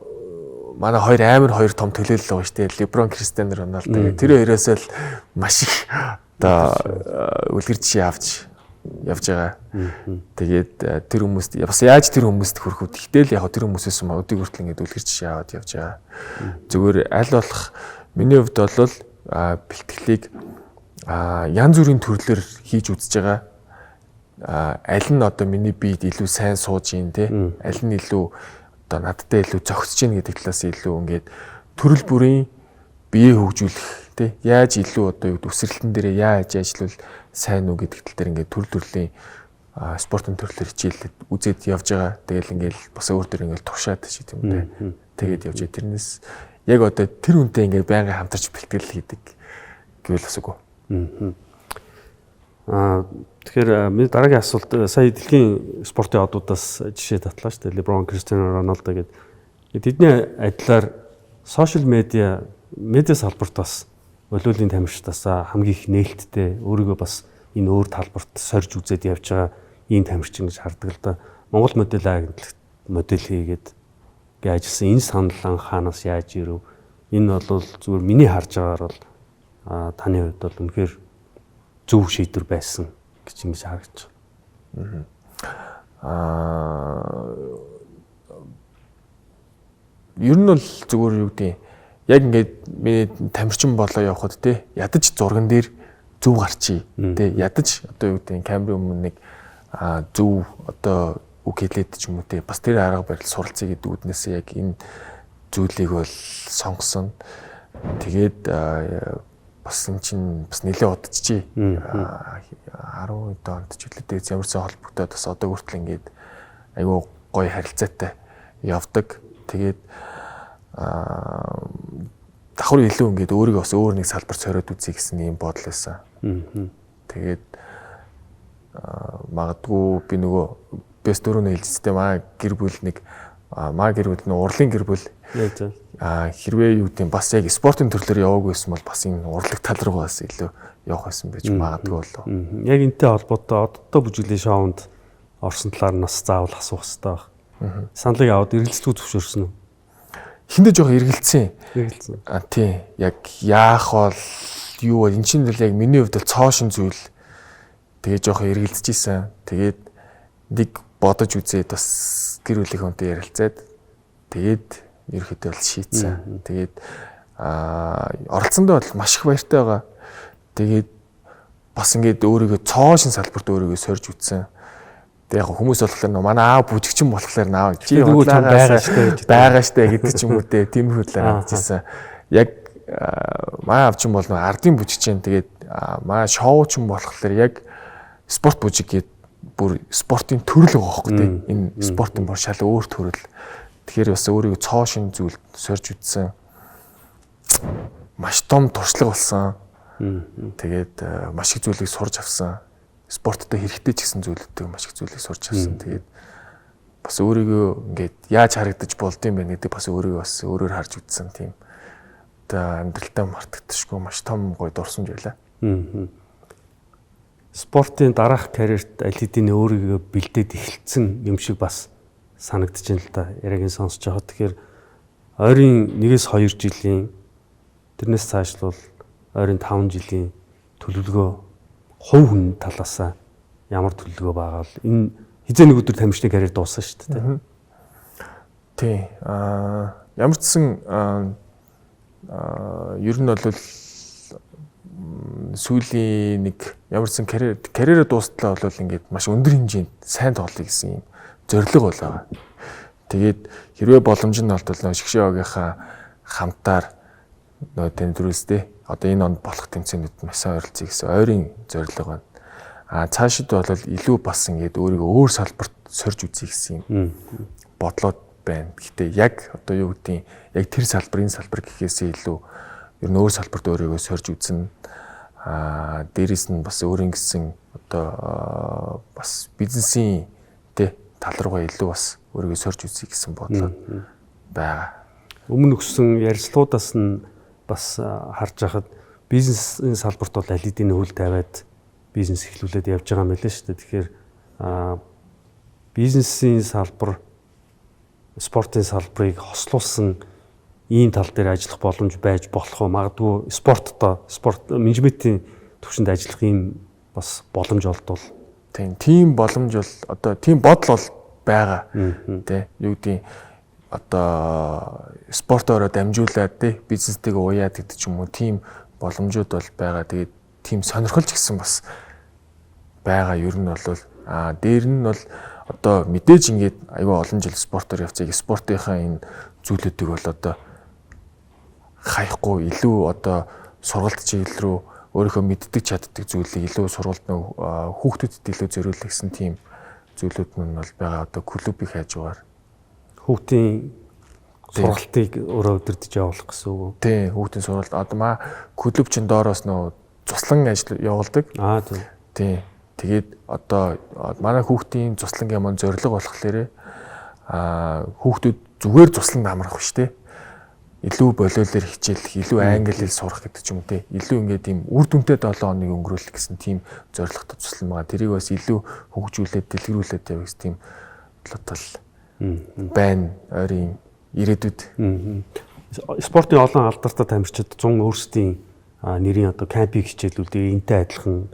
манай хоёр амар хоёр том төлөөлөл байгаа шүү дээ. Леброн, Кристиано Роналдо гэх тэр хоёроос л маш их одоо үлгэр жишээ авч явж байгаа. Тэгээд тэр хүмүүст бас яаж тэр хүмүүст хүрэх вэ? Тэгтэл яг тэр хүмүүсээс өдийг хүртэл ингээд үлгэр жишээ аваад явж байгаа. Зүгээр аль болох миний хувьд бол бэлтгэлийг янз бүрийн төрлөөр хийж үзэж байгаа. Аль нь одоо миний биед илүү сайн сууж ийн те, аль нь илүү одоо надтай илүү зохицож ийн гэдэг талаас илүү ингээд төрөл бүрийн бие хөгжүүлэх те, яаж илүү одоо юу өсрэлтэн дээрээ яаж ажиллавал сайн уу гэдэг тал дээр ингээд төрөл төрлийн спортын төрлөөр хичээлээд үзээд явж байгаа. Тэгэл ингээд бас өөр төр ингээд туршаад ч гэдэг юм те. Тэгээд явж байгаа. Тэрнээс яг одоо тэр хүнтэй ингээд байнгын хамтарч бэлтгэл хийдэг гэвэл бас үгүй.
Тэгэхээр миний дараагийн асуулт сая дэлхийн спортын одуудаас жишээ татлаа шүү дээ. Леброн, Кристиано Роналдо гэдэг. Тэдний адилаар сошиал медиа, медиа салбарт бас волейболын тамирчдаас хамгийн их нээлттэй, өөрийгөө бас энэ өөр талбарт сорж үзээд явж байгаа ийм тамирчин гэж хардаг л да. Монгол модель агентлагт модель хийгээд гээ ажилласан энэ санал анхаанаас яаж ирэв? Энэ бол зүгээр миний харж байгаагаар бол таны хувьд бол үнэхээр зөв шийдвэр байсан гэж ингэж харагдаж
байна. Ер нь бол зүгээр юу гэдэг яг ингээд миний тамирчин болоо явхад те ядаж зурган дээр зөв гарчий те, ядаж одоо юу гэдэг камерын өмнө нэг зөв одоо үг хэлээд ч юм уу те, бас тэр арга барил суралцъя гэдэг үүднээс яг энэ зүйлийг бол сонгосон. Тэгээд бас эн чинь бас нэлээд удажчи. 10 онд ч үлээ тэгээд ямар ч холбогдоод бас одоо хүртэл ингээд айгүй гоё харилцаатай явдаг. Тэгээд давхар илүү ингээд өөрийгөө бас өөр нэг салбар сориод үзье гэсэн юм бодол байсан. Тэгээд магадгүй би нөгөө бэс дөрөв нээлттэй маа гэр бүл нэг маа гэр бүл нь урлын гэр бүл. Хэрвээ юу гэдэг бас яг спортын төрлөөр яваагүй байсан бол бас энэ урлаг тал руу бас илүү явах байсан байж магадгүй болов.
Яг энтэй холбоотой одтой бүжиглэлийн шоунд орсон талаар нас заавал асуух хэрэгтэй байх. Саналыг аваад эргэлзэлгүй зөвшөөрсөн үү?
Хиндэ жоох эргэлцсэн.
Эргэлцсэн.
Тийм. Яг яах бол юу вэ? Эн чинь л яг миний хувьд бол цоошин зүйл. Тэгээ жоох эргэлзэж исэн. Тэгээд нэг бодож үзээд бас гэр бүлийн хүнтэй ярилцаад тэгээд ерөөхдөө бол шийдсэн. Тэгээд оролцсондоо бол маш их баяртай байгаа. Тэгээд бас ингээд өөрийгөө цоошин салбарт өөрийгөө сорж үзсэн. Тэг яг хүмүүс болохоор манай аав бүжигчин болохоор наа чи байгаа штэ гэдэг ч юм уу те, тиймэрхүү талаар хандчихсан. Яг манай аав чинь бол ардын бүжигчин, тэгээд манай шоу чинь болохоор яг спорт бүжиг гээд бүр спортын төрөл байгаа хөөхгүй те. Энэ спортын бүр шал өөр төрөл. Тэгэхээр бас өөрийгөө цоо шин зүйлд сорж үзсэн. Маш том туршлага болсон. Тэгээд маш их зүйлийг сурч авсан. Спорттой хэрэгтэй ч гэсэн зүйлүүдтэй маш их зүйлийг сурч авсан. Тэгээд бас өөрийгөө ингээд яаж харагдаж болдсон юм бэ гэдэг бас өөрийгөө бас өөрөөр харж үзсэн тийм. Одоо амьдралдаа мартагдашгүй маш том гоё дурсамж байлаа.
Спортын дараах карьерт аль хэдийн өөрийгөө бэлдээд эхэлсэн юм шиг бас санагдаж байна л да. Яриаг нь сонсож байгаа. Тэгэхээр ойрын 1-2 жилийн тэрнээс цаашлуул ойрын 5 жилийн төлөвлөгөө хувь хүн талаасаа ямар төлөвлөгөө байгаа бол энэ хизээ нэг өдөр тамирчны карьер дууссан шүү дээ.
Тий. Ямар ч сан ер нь бол сүүлийн нэг ямар ч сан карьераа дуустлаа бол ингээд маш өндөр хэмжээнд сайн тоглоё гэсэн юм зорилго бол байгаа. Тэгээд хэрвээ боломж нь болтол шгшэогийнхаа хамтаар Нөгөө тэмдрүүлстэй. Одоо энэ онд болох тэмцээнүүд маш сайн оролцъё гэсэн ойрын зорилго байна. А цаашид бол илүү бас ингээд өөрийгөө өөр салбарт сорж үзье гэсэн юм бодлоод байна. Гэхдээ яг одоо юу гэдгийг яг тэр салбар энэ салбар гэхээсээ илүү ер нь өөр салбарт өөрийгөө сорж үзнэ. Аа, дээрэс нь бас өөрийн гэсэн одоо бас бизнесийн тэ тал руугаа илүү бас өөрийгөө сорж үзье гэсэн бодлоо байгаа.
Өмнө өгсөн ярилцлагуудаас нь бас харж байхад бизнесийн салбарт бол аль хэдийн хөл тавиад бизнес эхлүүлээд явж байгаа юм билээ шүү дээ. Тэгэхээр бизнесийн салбар спортын салбарыг хослуулсан ийм тал дээр ажиллах боломж байж болох уу? Магадгүй спорттой, спорт менежментийн түвшинд ажиллах ийм бас боломж олдвол.
Тийм боломж бол одоо тийм бодол бол байгаа. Тэ юу гэдгийг одоо спортоороо дамжуулаад тэ бизнестэйгээ уяад гэдэг ч юм уу тийм боломжууд бол байгаа. Тэгээд тийм сонирхолч гэсэн бас байгаа. Ер нь бол дээр нь бол одоо мэдээж ингээд айгүй олон жил спортоор явцыг спортынхаа энэ зүйлүүдийг бол одоо хаяхгүй илүү одоо сургалт чиглэл рүү өөрийнхөө мэддэг чаддаг зүйлийг илүү сургалт нөх хүүхдүүдэд илүү зориулах гэсэн тийм зүйлүүд нь бол байгаа. Одоо клубыг хайжгаар
хүүхдийн сургалтыг өөрөө өдөрдөж явуулах гэсэн үг үү?
Тийм, хүүхдийн сургалт. Одоо маа клуб чин доороос нөө цуслан ажил явуулдаг.
Аа тийм.
Тийм. Тэгээд одоо манай хүүхдийн цуслангийн маань зорилго болохоор хүүхдүүд зүгээр цусланд амрах биш те. Илүү болиолоор хичээлэх, илүү англи хэл сурах гэдэг ч юм уу те. Илүү ингээд ийм үр дүнтэй 7 хоног өнгөрүүлэх гэсэн тийм зорилготой цуслан байгаа. Тэрийг бас илүү хөгжүүлээд, дэлгэрүүлээд явах гэсэн тийм бодлол байна ойрын ирээдүйд.
Спортын олон алдартай тамирчид 100 өөрсдийн нэрийн одоо кампинг хичээлүүдийг энтэй адилхан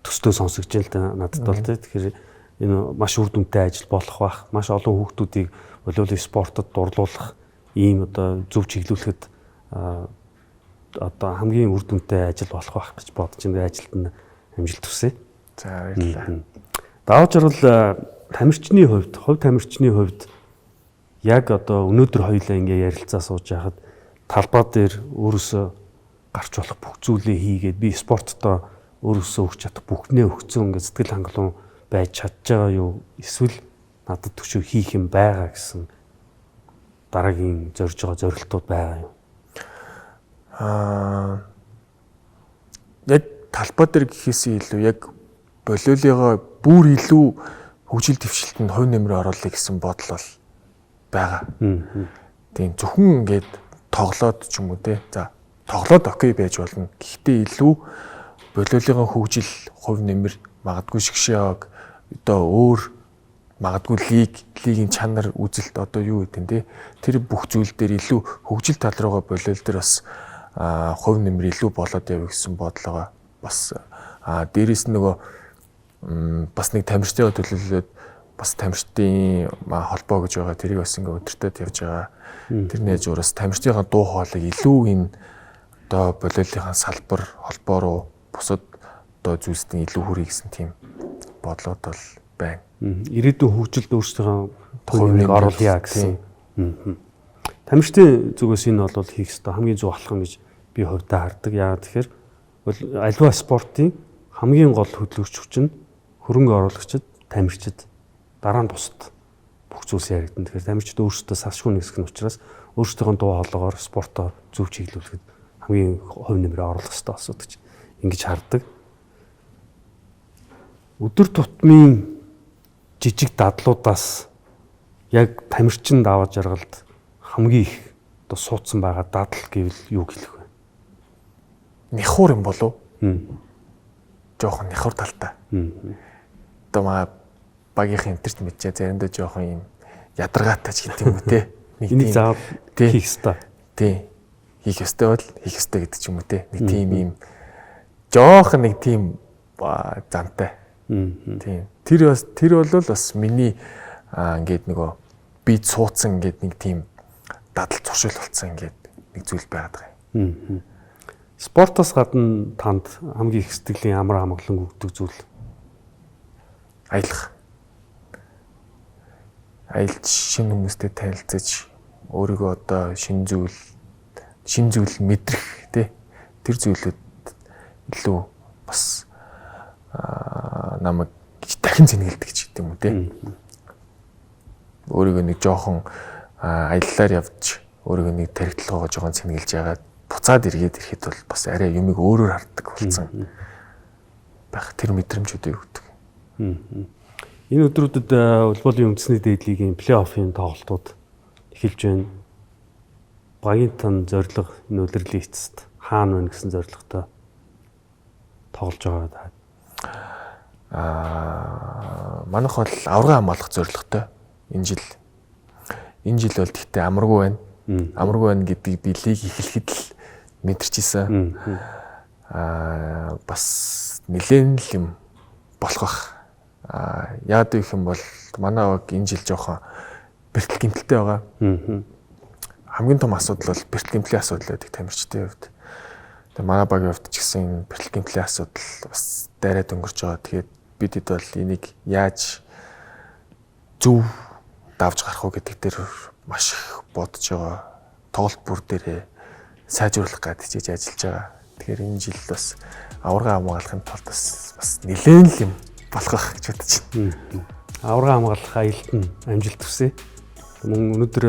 төстэй сонсогдож л да надад бол тий. Тэгэхээр энэ маш үр дүнтэй ажил болох байх. Маш олон хүүхдүүдийг волейболын спортод дурлуулах ийм одоо зөв чиглүүлэхэд одоо хамгийн үр дүнтэй ажил болох байх гэж бодож энэ ажилд нь амжилт хүсье.
За баярлалаа.
Даваа жаргал тамирчны хувьд, хувь тамирчны хувьд яг одоо өнөөдөр хоёулаа ингээ ярилцаа сууж байхад талбай дээр өөрөөсөө гарч болох бүх зүйлээ хийгээд би спорттой өөрөөсөө өгч чадах бүхнээ өгцөн ингээ сэтгэл хангалуун байж чадж байгаа юу? Эсвэл надад төшөө хийх юм байгаа гэсэн дараагийн зорж байгаа зорилтууд байгаа юу?
Яг талбай дээр гэхээсээ илүү яг болиолыгоо бүр илүү хөгжил дэвшилтэнд хувь нэмрээ оруулъя гэсэн бодол бол байгаа. Тийм зөвхөн ингээд тоглоод ч юм уу те. За тоглоод окей байж болно. Гэхдээ илүү болиолыгоо хөгжил хувь нэмэр магадгүй шгшээг одоо өөр магадгүй лигийн чанар үзэлт одоо юу гэдэг нь те. Тэр бүх зүйл дээр илүү хөгжил тал руугаа болиол дээр бас хувь нэмэр илүү болоод явъя гэсэн бодлогоо бас дээрээс нь нөгөө бас нэг тамирчтайгаа төлөөлөөд бас тамирчдын холбоо гэж байгаа тэрийг бас ингээ өдөртөд явж байгаа. Тэр нээж ураас тамирчдынхаа дуу хоолойг илүү энэ одоо болиолынхаа салбар холбоо руу бусад одоо зүйлсдэн илүү хүрье гэсэн тийм бодлоод бол байна.
Ирээдүйн хөгжилд өөрсдийнхөө хувь нэмрийг оруулъя гэсэн. Тамирчдын зүгээс энэ бол хийх ёстой хамгийн зөв алхам гэж би хувьдаа хардаг. Яагаад тэгэхээр альва спортын хамгийн гол хөдөлгөгч хүч нь хөрөнгө оруулагчид, тамирчид, дараа нь бусад бүх зүйлс яригдана. Тэгэхээр тамирчид өөрсдөө салшгүй нэг хэсэг нь учраас өөрсдийнхөө дуу хоолойгоор спортоо зөв чиглүүлэхэд хамгийн хувь нэмрээ оруулах ёстой асуудаг гэж ингэж хардаг. Өдөр тутмын жижиг дадлуудаас яг тамирчин даваа жаргалд хамгийн их одоо суудсан байгаа дадал гэвэл юу хэлэх вэ?
Нихур юм болов? Жохон нихур талтай. Одоо маа багийнхын энтерт мэдчээ заримдаа жоохон юм ядаргаатай ч гэдэг юм уу те.
Нэг энийг заавал хийх ёстой.
Тий. Хийх ёстой бол хийх ёстой гэдэг ч юм уу те. Нэг тийм юм жоохон нэг тийм зантай. Тийм. Тэр бас тэр бол бас миний ингээд нөгөө би цууцсан ингээд нэг тийм дадал зуршил болсон ингээд нэг зүйл байгаад байгаа
юм. Спортоос гадна танд хамгийн их сэтгэлийн амар амгалан өгдөг зүйл
аялах. Аялж шинэ хүмүүстэй танилцаж өөрийгөө одоо шинэ зүйл, шин зүйл мэдрэх тий тэр зүйлүүд илүү бас намайг дахин цэнгэлдэг ч гэдэг юм уу тий. Өөрийгөө нэг жоохон аяллаар явж өөрийгөө нэг тархитлагоо жоохон цэнгэлж яагаад буцаад эргээд ирэхэд бол бас арай юмыг өөрөөр харддаг болсон байх тэр мэдрэмжүүдийг өгдөг.
Энэ өдрүүдэд волейболын үндэсний дээд лигийн плей-оффын тоглолтууд эхэлж байна. Багийн тань зорилго энэ улирлын эцэст хаана байна гэсэн зорилготой тоглож байгаа.
Манайх бол аварга хамгаалах зорилготой энэ жил. Энэ жил бол тэгтээ амаргүй байна. Амаргүй байна гэдгийг би лиг эхлэхэд л мэдэрч исэн. Бас нэлээд л юм болох бах. Яад гэх юм бол манай баг энэ жил жоохон бэртэл гэмтэлтэй байгаа. Хамгийн том асуудал бол бэртэл гэмтлийн асуудал байдаг тамирчдын хувьд. Тэгээ манай багийн хувьд ч гэсэн бэртэл гэмтлийн асуудал бас дайраад өнгөрч байгаа. Тэгээд бидэд бол энийг яаж зөв давж гарах уу гэдэг дээр маш их бодож байгаа. Тоглолт бүр дээрээ сайжруулах гээд хичээж ажиллаж байгаа. Тэгэхээр энэ жил бас аварга хамгаалахын тулд бас нэлээд л юм болох байх гэж бодож байна.
Аварга хамгаалах аялалд нь амжилт хүсье. Мөн өнөөдөр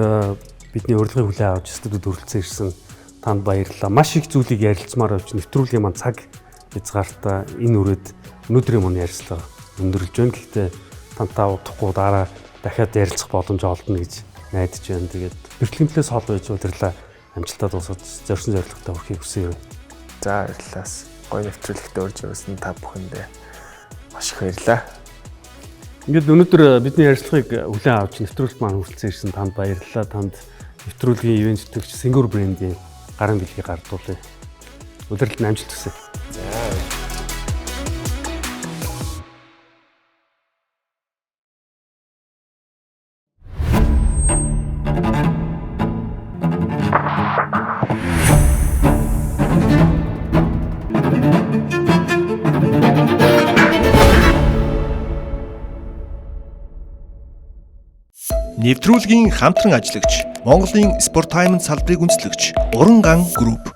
бидний урилгыг хүлээн авч студид хүрэлцэн ирсэн танд баярлалаа. Маш их зүйлийг ярилцмаар авч нэвтрүүлгийн маань цаг хязгаартаа энэ үрээд өнөөдрийн маань ярилцлага өндөрлөж байна. Гэхдээ тантай удахгүй дараа дахиад ярилцах боломж олдно гэж найдаж байна. Тэгээд бэрхлэмтлээс хол байж удирлаа амжилтаа дуусгаж зорьсон зорилготой хүрэхийг хүсье.
За баярлалаа. Гоё нэвтрүүлэгтээ урьж явсан та бүхэндээ маш их баярлалаа.
Ингээд өнөөдөр бидний ярилцлагыг хүлээн авч нэвтрүүлэгт маань хүрэлцэн ирсэн танд баярлалаа. Танд нэвтрүүлгийн ивээн зүтгэгч Сэнгүүр брендийн гарын бэлгийг гардуулъя. Улирлд нь амжилт хүсье.
За.
Нэвтрүүлгийн хамтран ажиллагч Монголын Спортаймн салбарыг үндэслэгч Уран ган групп.